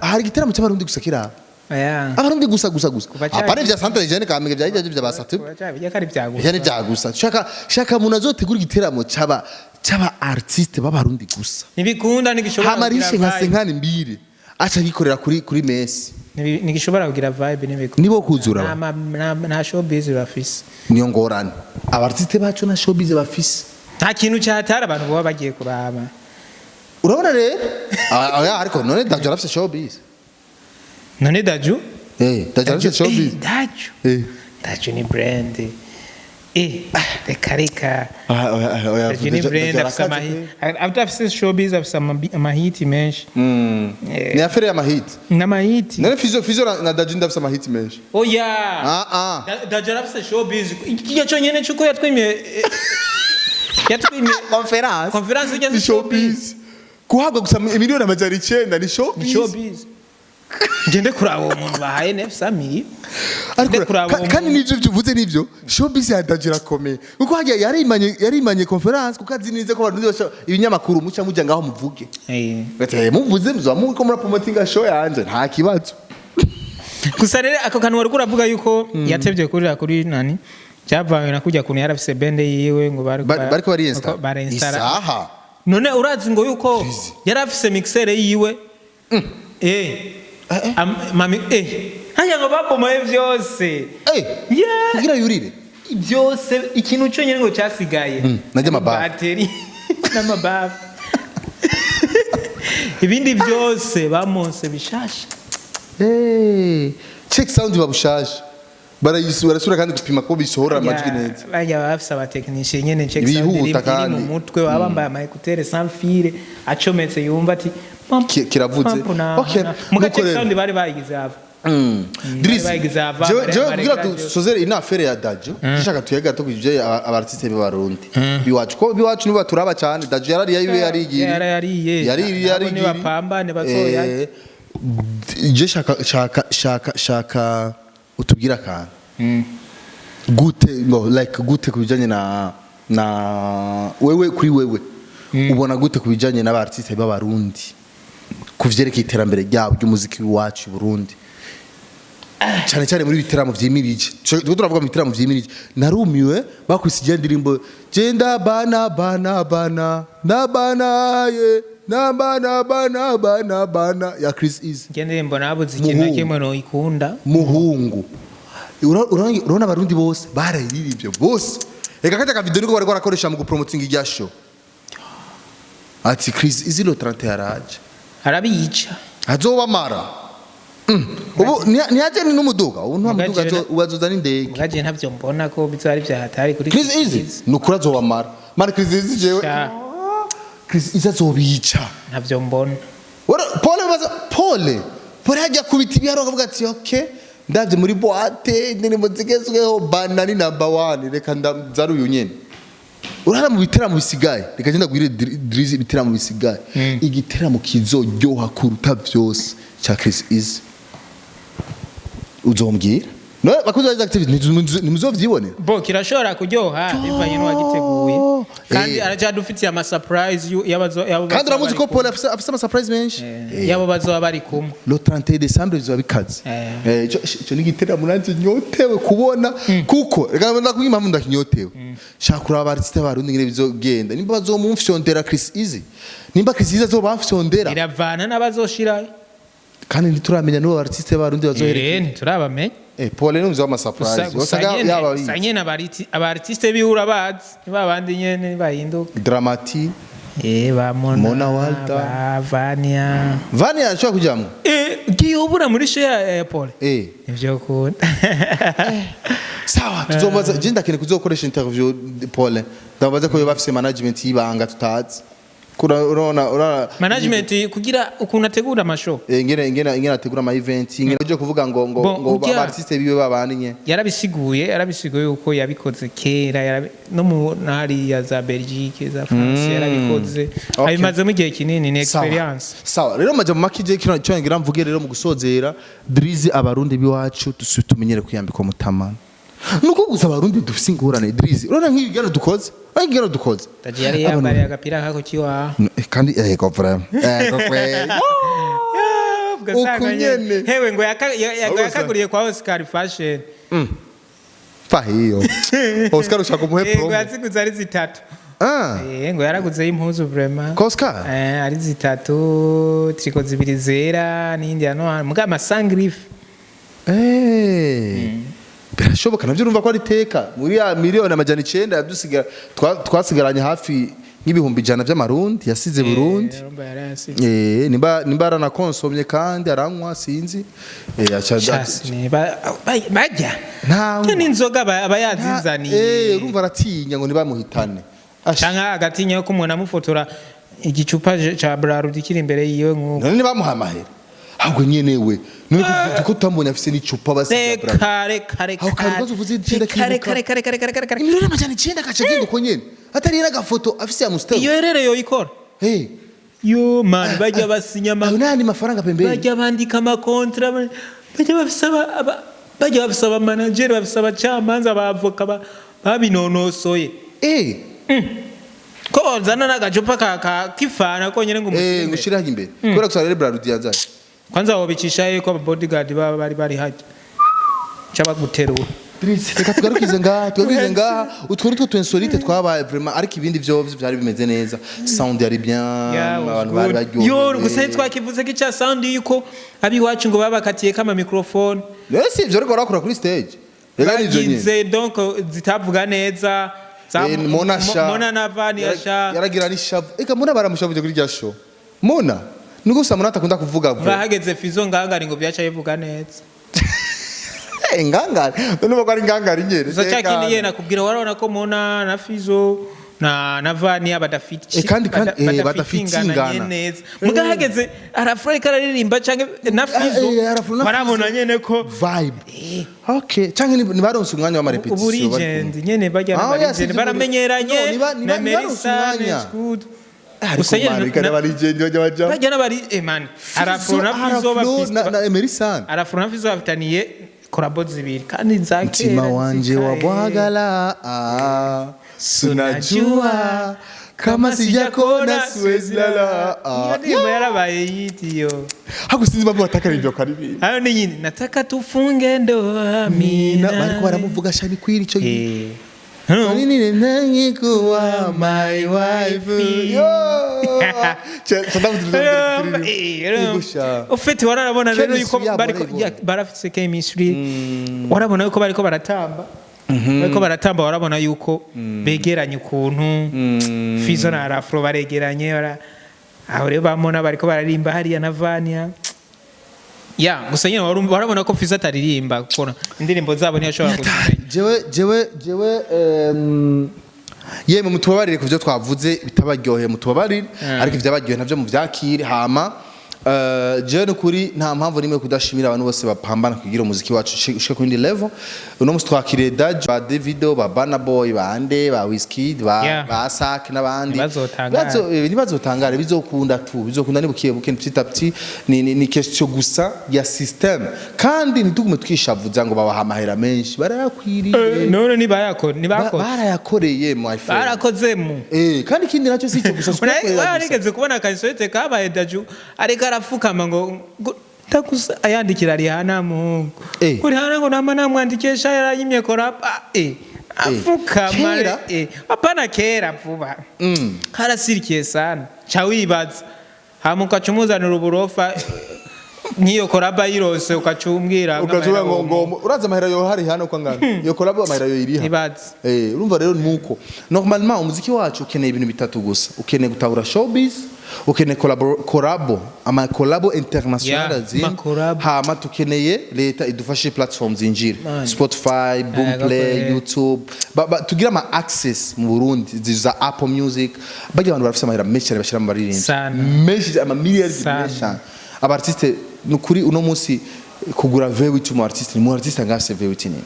hari igitaramo cy'abarundi gusa kiraba. Oya. Abarundi gusa gusa gusa. Kuva cya- Apana vya Centre Jeune Kamenge bya bya basatu. Kuva cya bijya kari byagusa. Bijya bya gusa. Shaka umuntu azotegura igiteramo cy'aba artiste b'abarundi gusa. Ntibikunda, ntigishobora Hamarishe kugira nka vibe. senkani mbiri aca gikorera kuri Messi. Ntigishobora kugira vibe, ntibikunda. Nibo kuzura Nta nta showbiz bafise. Niyo ngorane, aba artiste bacu na showbiz bafise. Nta kintu cyatara abantu baba bagiye kuraba. Urabona rero. Oya, ariko none Dadju arafise showbiz. None Dadju? Dadju arafise showbiz. Dadju. Dadju ni brand. Reka reka. Ah, oya, oya. Dadju ni brand, afise afise showbiz, afise amahiti menshi. Ni affaire y'amahiti. N'amahiti. None Fizo na Dadju ndafise amahiti menshi. Oya. Ah ah. Dadju arafise showbiz. Ikijya cyonyine cyuko yatwimye Conference. Conference ijya Ni showbiz. Kuhabwa gusa 900,000,000 ni showbiz. Ni showbiz. Ngende kuraba uwo muntu bahaye nefsa miri. Ariko Ngende kuraba uwo kandi muntu. nivyo byuvuze, nivyo, showbiz ya Dadju irakomeye, kuko hagiye yarimanye conference, kuko azi neza ko abantu bose ibinyamakuru muca mujya ngaho muvuge. Bati muvuze muzoba muriko murapromotinga show yanje, nta kibazo. Gusa rero ako kantu wari uravuga yuko yatevye kurira kuri nani, cyavanywe na kujya kuntu yarafise band yiwe ngo bari Bariko bariinstalla. Barinstalla. Isaha. None urazi ngo yuko yarafise mixer yiwe, mami haya ngo babomoye vyose. Yeah. Kugira yurire. Byose, ikintu cyonyine ngo cyasigaye Najya amabafu. Bateri n'amabafu, ibindi byose bamonse bishasha. Check sound babushaje, barasura kandi gupima ko bisohora amajwi neza. Bajya bafise abatekinisiye nyene, check sound Bihuta iri kandi. mu mutwe, baba bambaye ama écouteurs sans fil, acometse yumva ati pam, Kiravuze. pam, Okay. Muga Nuko check rero. sound bari bayigize ava. Drizzy, Bari bagize ava, jewe bari kugira bagize- dusozere ino affaire ya Dadju, dushaka tuyege gato kuvyo aba artiste b'Abarundi biwacu, ko biwacu nibo baturaba cyane. Dadju yarariye iwe, yarigiriye. Yarariye. Yaririye. Nabo Yarigiriye. nibapambane bazoyarya. Je shaka utubwira akantu gute, no, like gute kubijanye na wewe, kuri wewe ubona gute kubijanye n'aba artiste b'Abarundi kuvyerekeye iterambere ryabo ry'umuziki w'iwacu i Burundi, cyane cyane muri biteramo vyimirije? Turiko turavuga mu biteramo vyimirije. Narumiwe bakwise ijya ndirimbo jenda bana bana bana na bana ye na bana bana bana bana ya Chris Easy. Njye ndirimbo nabuze ikintu na Muhungu. kimwe noyikunda. Muhungu, urabona Abarundi bose barayiririmbye bose. Reka kajya kavideo niko bariko barakoresha mu gupromotinga irya show, ati Chris Easy le 30 yaraje. Arabica. Azobamara. Ubu ntiyaje ni n'umuduga, ubu nta muduga. Mugajere Ubu azoza n'indege. Mugaje ntavyo mbona ko bizari vyahatari kuri Chris Easy ni ukuri azobamara man. Chris Easy jewe Sha. Chris Easy azobica. Ntavyo mbona. Pole baza pole pole hajya kubita ibiharuro akavuga ati: "Okay, ndavye muri boîte indirimbo zigezweho, bana ni number one, reka ndazari uyu nyene." Urara mu biteramo bisigaye, reka ngenda gwire Drizzy, ibiteramo bisigaye, igiteramo kizoryoha kuruta vyose cya Chris Easy uzombwira. No bakuzi ba activity ntimuzovyibonera. Bo kirashobora kuryoha bivanye n'uwagiteguye kandi aracadufitiye ama surprise y'abo Kandi bazoba uramuzi bari ko kumwe. Paul afise ama surprise menshi. Y'abo bazoba bari kumwe. Le 31 décembre bizoba bikaze. Ico ni igiteramo nanje nyotewe kubona, kuko reka ndakubwira impamvu ndakinyotewe. Shaka kuraba aba artiste b'Abarundi ngene bizogenda, nimba bazomumfyondera Chris Easy, nimba Chris Easy azobamfyondera. Biravana n'abazoshirayo. Kandi ntituramenya n'uwo artiste b'Abarundi bazoherekeza. Ntiturabamenya. Paul ni umva ama Gusa surprise gusa usanga nyene yaba gusa nyene aba artiste biwe urabazi, ni babandi nyene bahinduka. Dramati. Ba Mona, Mona Walda. ba Vania. Vania ashobora kujamwo. Giye ubura muri show ya Paul. Nivyo kunda. Sawa, tuzomubaza. Je ndakeneye kuzokoresha interview Paul, ndabaza ko yoba afise management y'ibanga tutazi. Urabona Management kugira ukuntu ategura ama show. Ingene ategura ama event, ingene uje kuvuga ngo Bon, ngo aba artiste biwe babanye. Yarabisiguye yuko yabikoze kera, no mu ntari za Belgique, za France yarabikoze. Abimazemo igihe kinini, ni Sawa. experience. Sawa rero, maja mu makije kino cyo ngira mvuge rero mu gusozera, Drizzy, Abarundi biwacu tumenyere kwiyambika mutamana. Nuko gusa Abarundi dufise ingorane, Drizzy. Urabona nk'ibigano dukoze, urabona nk'ibigano dukoze. Taji yari yambariye agapira kako kiwa. No, kandi yego vraiment, yego kweli. Ugasanga Uku nyene. Hewe ngo Ahubwo yakaguriye kwa Oscar Fashion. Fahiyo Oscar ushaka umuhe Ngo promo. yaziguze ari zitatu. Ah. Ngo yaraguzeyo impuzu vraiment. Ko Oscar? Ari zitatu, triko zibiri zera n'iyindi ya noir muga ama sans griffe. Birashoboka navyo, urumva ko ari teka muri ya 900,000,000 yadusiga, twasigaranye hafi nk'ibihumbi 100 vy'Amarundi yasize Burundi. Urumva yarayasize. Nimba aranakonsomye kandi aranywa, sinzi. Shasi, bajya Nta n'inzoga aba yazizaniye. Urumva aratinya ngo ntibamuhitane. Canke agatinya ko umuntu amufotora igicupa ca Brarudi kiri imbere yiwe nk'uko. None ntibamuha amahera, ahubwo nyene we none ko tutamubonye afise n'icupa basiga Brarudi? Reka reka reka. Aho kantu kazo uvuze icenda Reka kibuka. reka reka reka reka reka reka. 900,000,000 akaca agenda uko nyene, atari n'agafoto afise ya Amstel. Iyo herere yoyikora. Yo man, bajya basinya ama Ayo n'ayandi mafaranga pembeni. Bajya bandika ama contrats, bajya bafise bajya bafise aba manager, bafise abacamanza, abavoka babinonosoye. Ko bozana n'agacupa ka k'ifana konyene ngo umushyire imbere. Ngushire hajya imbere kubera gusa rero Brarudi yazaye. Kwanza wobicisha yuko aba bodyguard baba bari hajya ca baguterura. Drizzy, reka tugarukize ngaha, tugarukize ngaha. Utwo nitwo tu insolite twabaye vraiment, ariko ibindi vyo vyari bimeze neza, sound yari bien, abantu bari baryohewe. Yo gusa twakivuze ko icya sound yuko abiwacu ngo babakatiye kama microphone. Rero si ivyo ariko barakora kuri stage, reka nivyo nyene. Bagize donc zitavuga neza Mona sha Mona na Vania sha. Yaragira n'ishavu. Eka Mona baramushavuje kuri rya show. Mona niko gusa Mona atakunda kuvuga vuba. Bahageze Fizo ngangari ngo byaca bivuga neza. Ngangari none ko ari ngangari nyene. Gusa cya kindi ye nakubwira, warabona ko Mona na Fizo na Vania badafite Kandi badafitingana. badafitingana neza. Muga hageze Arafro ariko araririmba canke na Fizo, Eh, Arafro na barabona Fizo. nyene ko Vibe, okay, canke nibaronse umwanya w'ama répétition. Ubu legend nyene bajya Ah, n'aba oya, legend si baramenyeranye. No, Na nibaronse Melissa umwanya. Good. Ariko Gusa nyene man, reka n'aba legend bajya baja. Bajya n'abari man, Arafro na Fizo Arafro bafise na Emery San. Arafro na Fizo bafitaniye collabo zibiri kandi za kera. Mtima wanje zikaye. Wabwagala, ah, sunajua kama sijakona siwezi lala, ah. Iyo ndirimbo yarabaye yitiyo. Hago sinzi impamvu batakara ibyo karirimba. Hayo ni nyini nataka tufunge ndoa. Mina mina bariko baramuvuga shani kwiri ico gihe. No. Nini nani kuwa my wife yo. Ufite wararabona rero Chemistry yuko yabo bariko barayibona. ya, barafise chemistry. Warabona yuko bariko baratamba, warabona yuko begeranye ukuntu Fizo na Arafro baregeranye aho rero bamona bariko bararimba hariya na Vania. Ya gusa nyine warabona ko Fizo ataririmba kuko indirimbo zabo ntiyashobora kuzimenya. Jewe yemwe mutubabarire ku byo twavuze bitabaryoheye, mutubabarire, ariko ibyabaryoheye navyo muvyakire. Hama jewe nukuri nta mpamvu nimwe kudashimira abantu bose bapambana kugira umuziki wacu ushike ku yindi level. Uno musi twakiriye Daj ba Davido, ba Burna Boy, ba Ande, ba Wizkid, ba ba Sak n'abandi. Ntibazotangare. Ntibazotangare, bizokunda tu, bizokunda ni bukiye buke, petit à petit. Ni question gusa ya system, kandi ntitugume twishavuza ngo babaha amahera menshi, barayakwiriye. None nibayako nibakoze. Barayakoreye, my friend. Barakozemo. Kandi ikindi nacyo si icyo gusa, si kuyakorera gusa. Warigeze kubona akayisohetse kabaye Daju ariko arafukama ngo ndagusa ayandikira Rihanna muhungu. Ngo Rihanna ngo nama namwandikiye sha yaranyimye korapa afukama. Kera? Hapana, kera vuba karasirikiye sana, ca wibaza hama ukaca umuzanira uburofa nk'iyo koraba yirose, ukaca umbwira. Ukavuga ngo uraza amahera yo hari hano ko angana iyo collab, amahera yo iriha. Ntibazi. Urumva rero nuko normalement umuziki wacu ukeneye ibintu bitatu gusa: ukeneye gutahura showbiz, ukeneye collabo, ama collabo international Yeah, azindi, ama collabo. hama tukeneye leta idufashe platform zinjira Man. Spotify, Boomplay, Gakorera. YouTube, tugire ama access mu Burundi za Apple Music. Bajya abantu barafise amahera menshi cyane bashira mu baririmbyi. Sana. Menshi, ama milliards Sana. menshi cyane. Aba artiste nukuri uno munsi kugura V8 mu artiste, ni mu artiste angafise V8 ni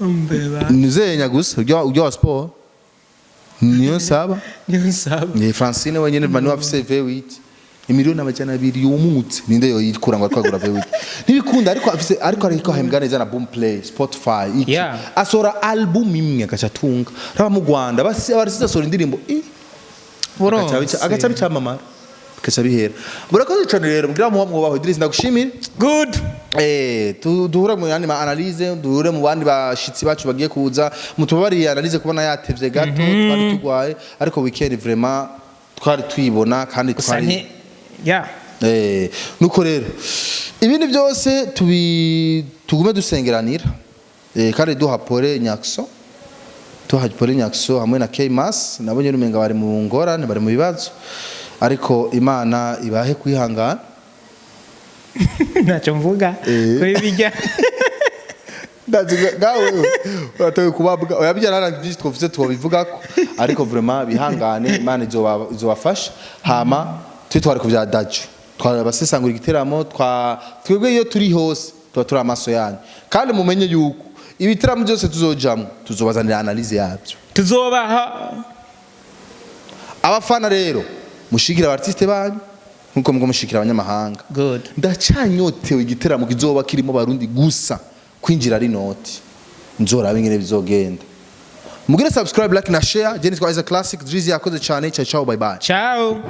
Mbeba. Nizenya gusa ujya wa sport niyo saba. Niyo nsaba. Ni Francine wenyene mani wafise V8 200 miliyoni yumutse, ninde yoyikura ngo ariko agura V8? Ntibikunda. Ariko afise, ariko ahembwa neza na Boomplay, Spotify, iki. Asohora album imwe agaca atunga. Raba mu Rwanda basi aba artiste asohora indirimbo agaca bicamamara, bigaca bihera. Murakoze cyane rero, mugira muba mwubaho. Idris, ndagushimire. Good. Duhure mu yandi ma analyse, duhure mu bandi bashitsi bacu bagiye kuza. Mutubabariye analyse kubona yatevye gato, twari tugwaye, ariko weekend vraiment twari tuyibona kandi Gusa twari nti ya. Nuko rero ibindi byose tubi tugume dusengeranira, kandi duha pole Nyakso, duha pole Nyakso hamwe na Kmas nabo nyene umenga bari mu ngorane, bari mu bibazo, ariko Imana ibahe kwihangana. Ntacyo mvuga kuri bijya. Ndazi ngawe uratoye kubabwa oya bijya nara byinshi twavuze twabivugako, ariko vraiment bihangane, Imana izobafasha. Hama twe twari ku bya Daju, twabasesangura igiteramo twa twebwe. Iyo turi hose tuba turi amaso yanyu, kandi mumenye yuko ibitaramo byose tuzojamwo tuzobazanira analyse yabyo. Tuzobaha. Abafana rero mushigikira aba artiste banyu nkuko mugo mushigikira abanyamahanga. Good. Ndacyanyotewe igiteramo kizoba kirimo Barundi gusa, kwinjira ari noti, nzoraba ingene bizogenda. Mugire subscribe, like na share. Jenny twa Isaac Classic Drizzy yakoze cyane. Ciao ciao, bye bye. Ciao.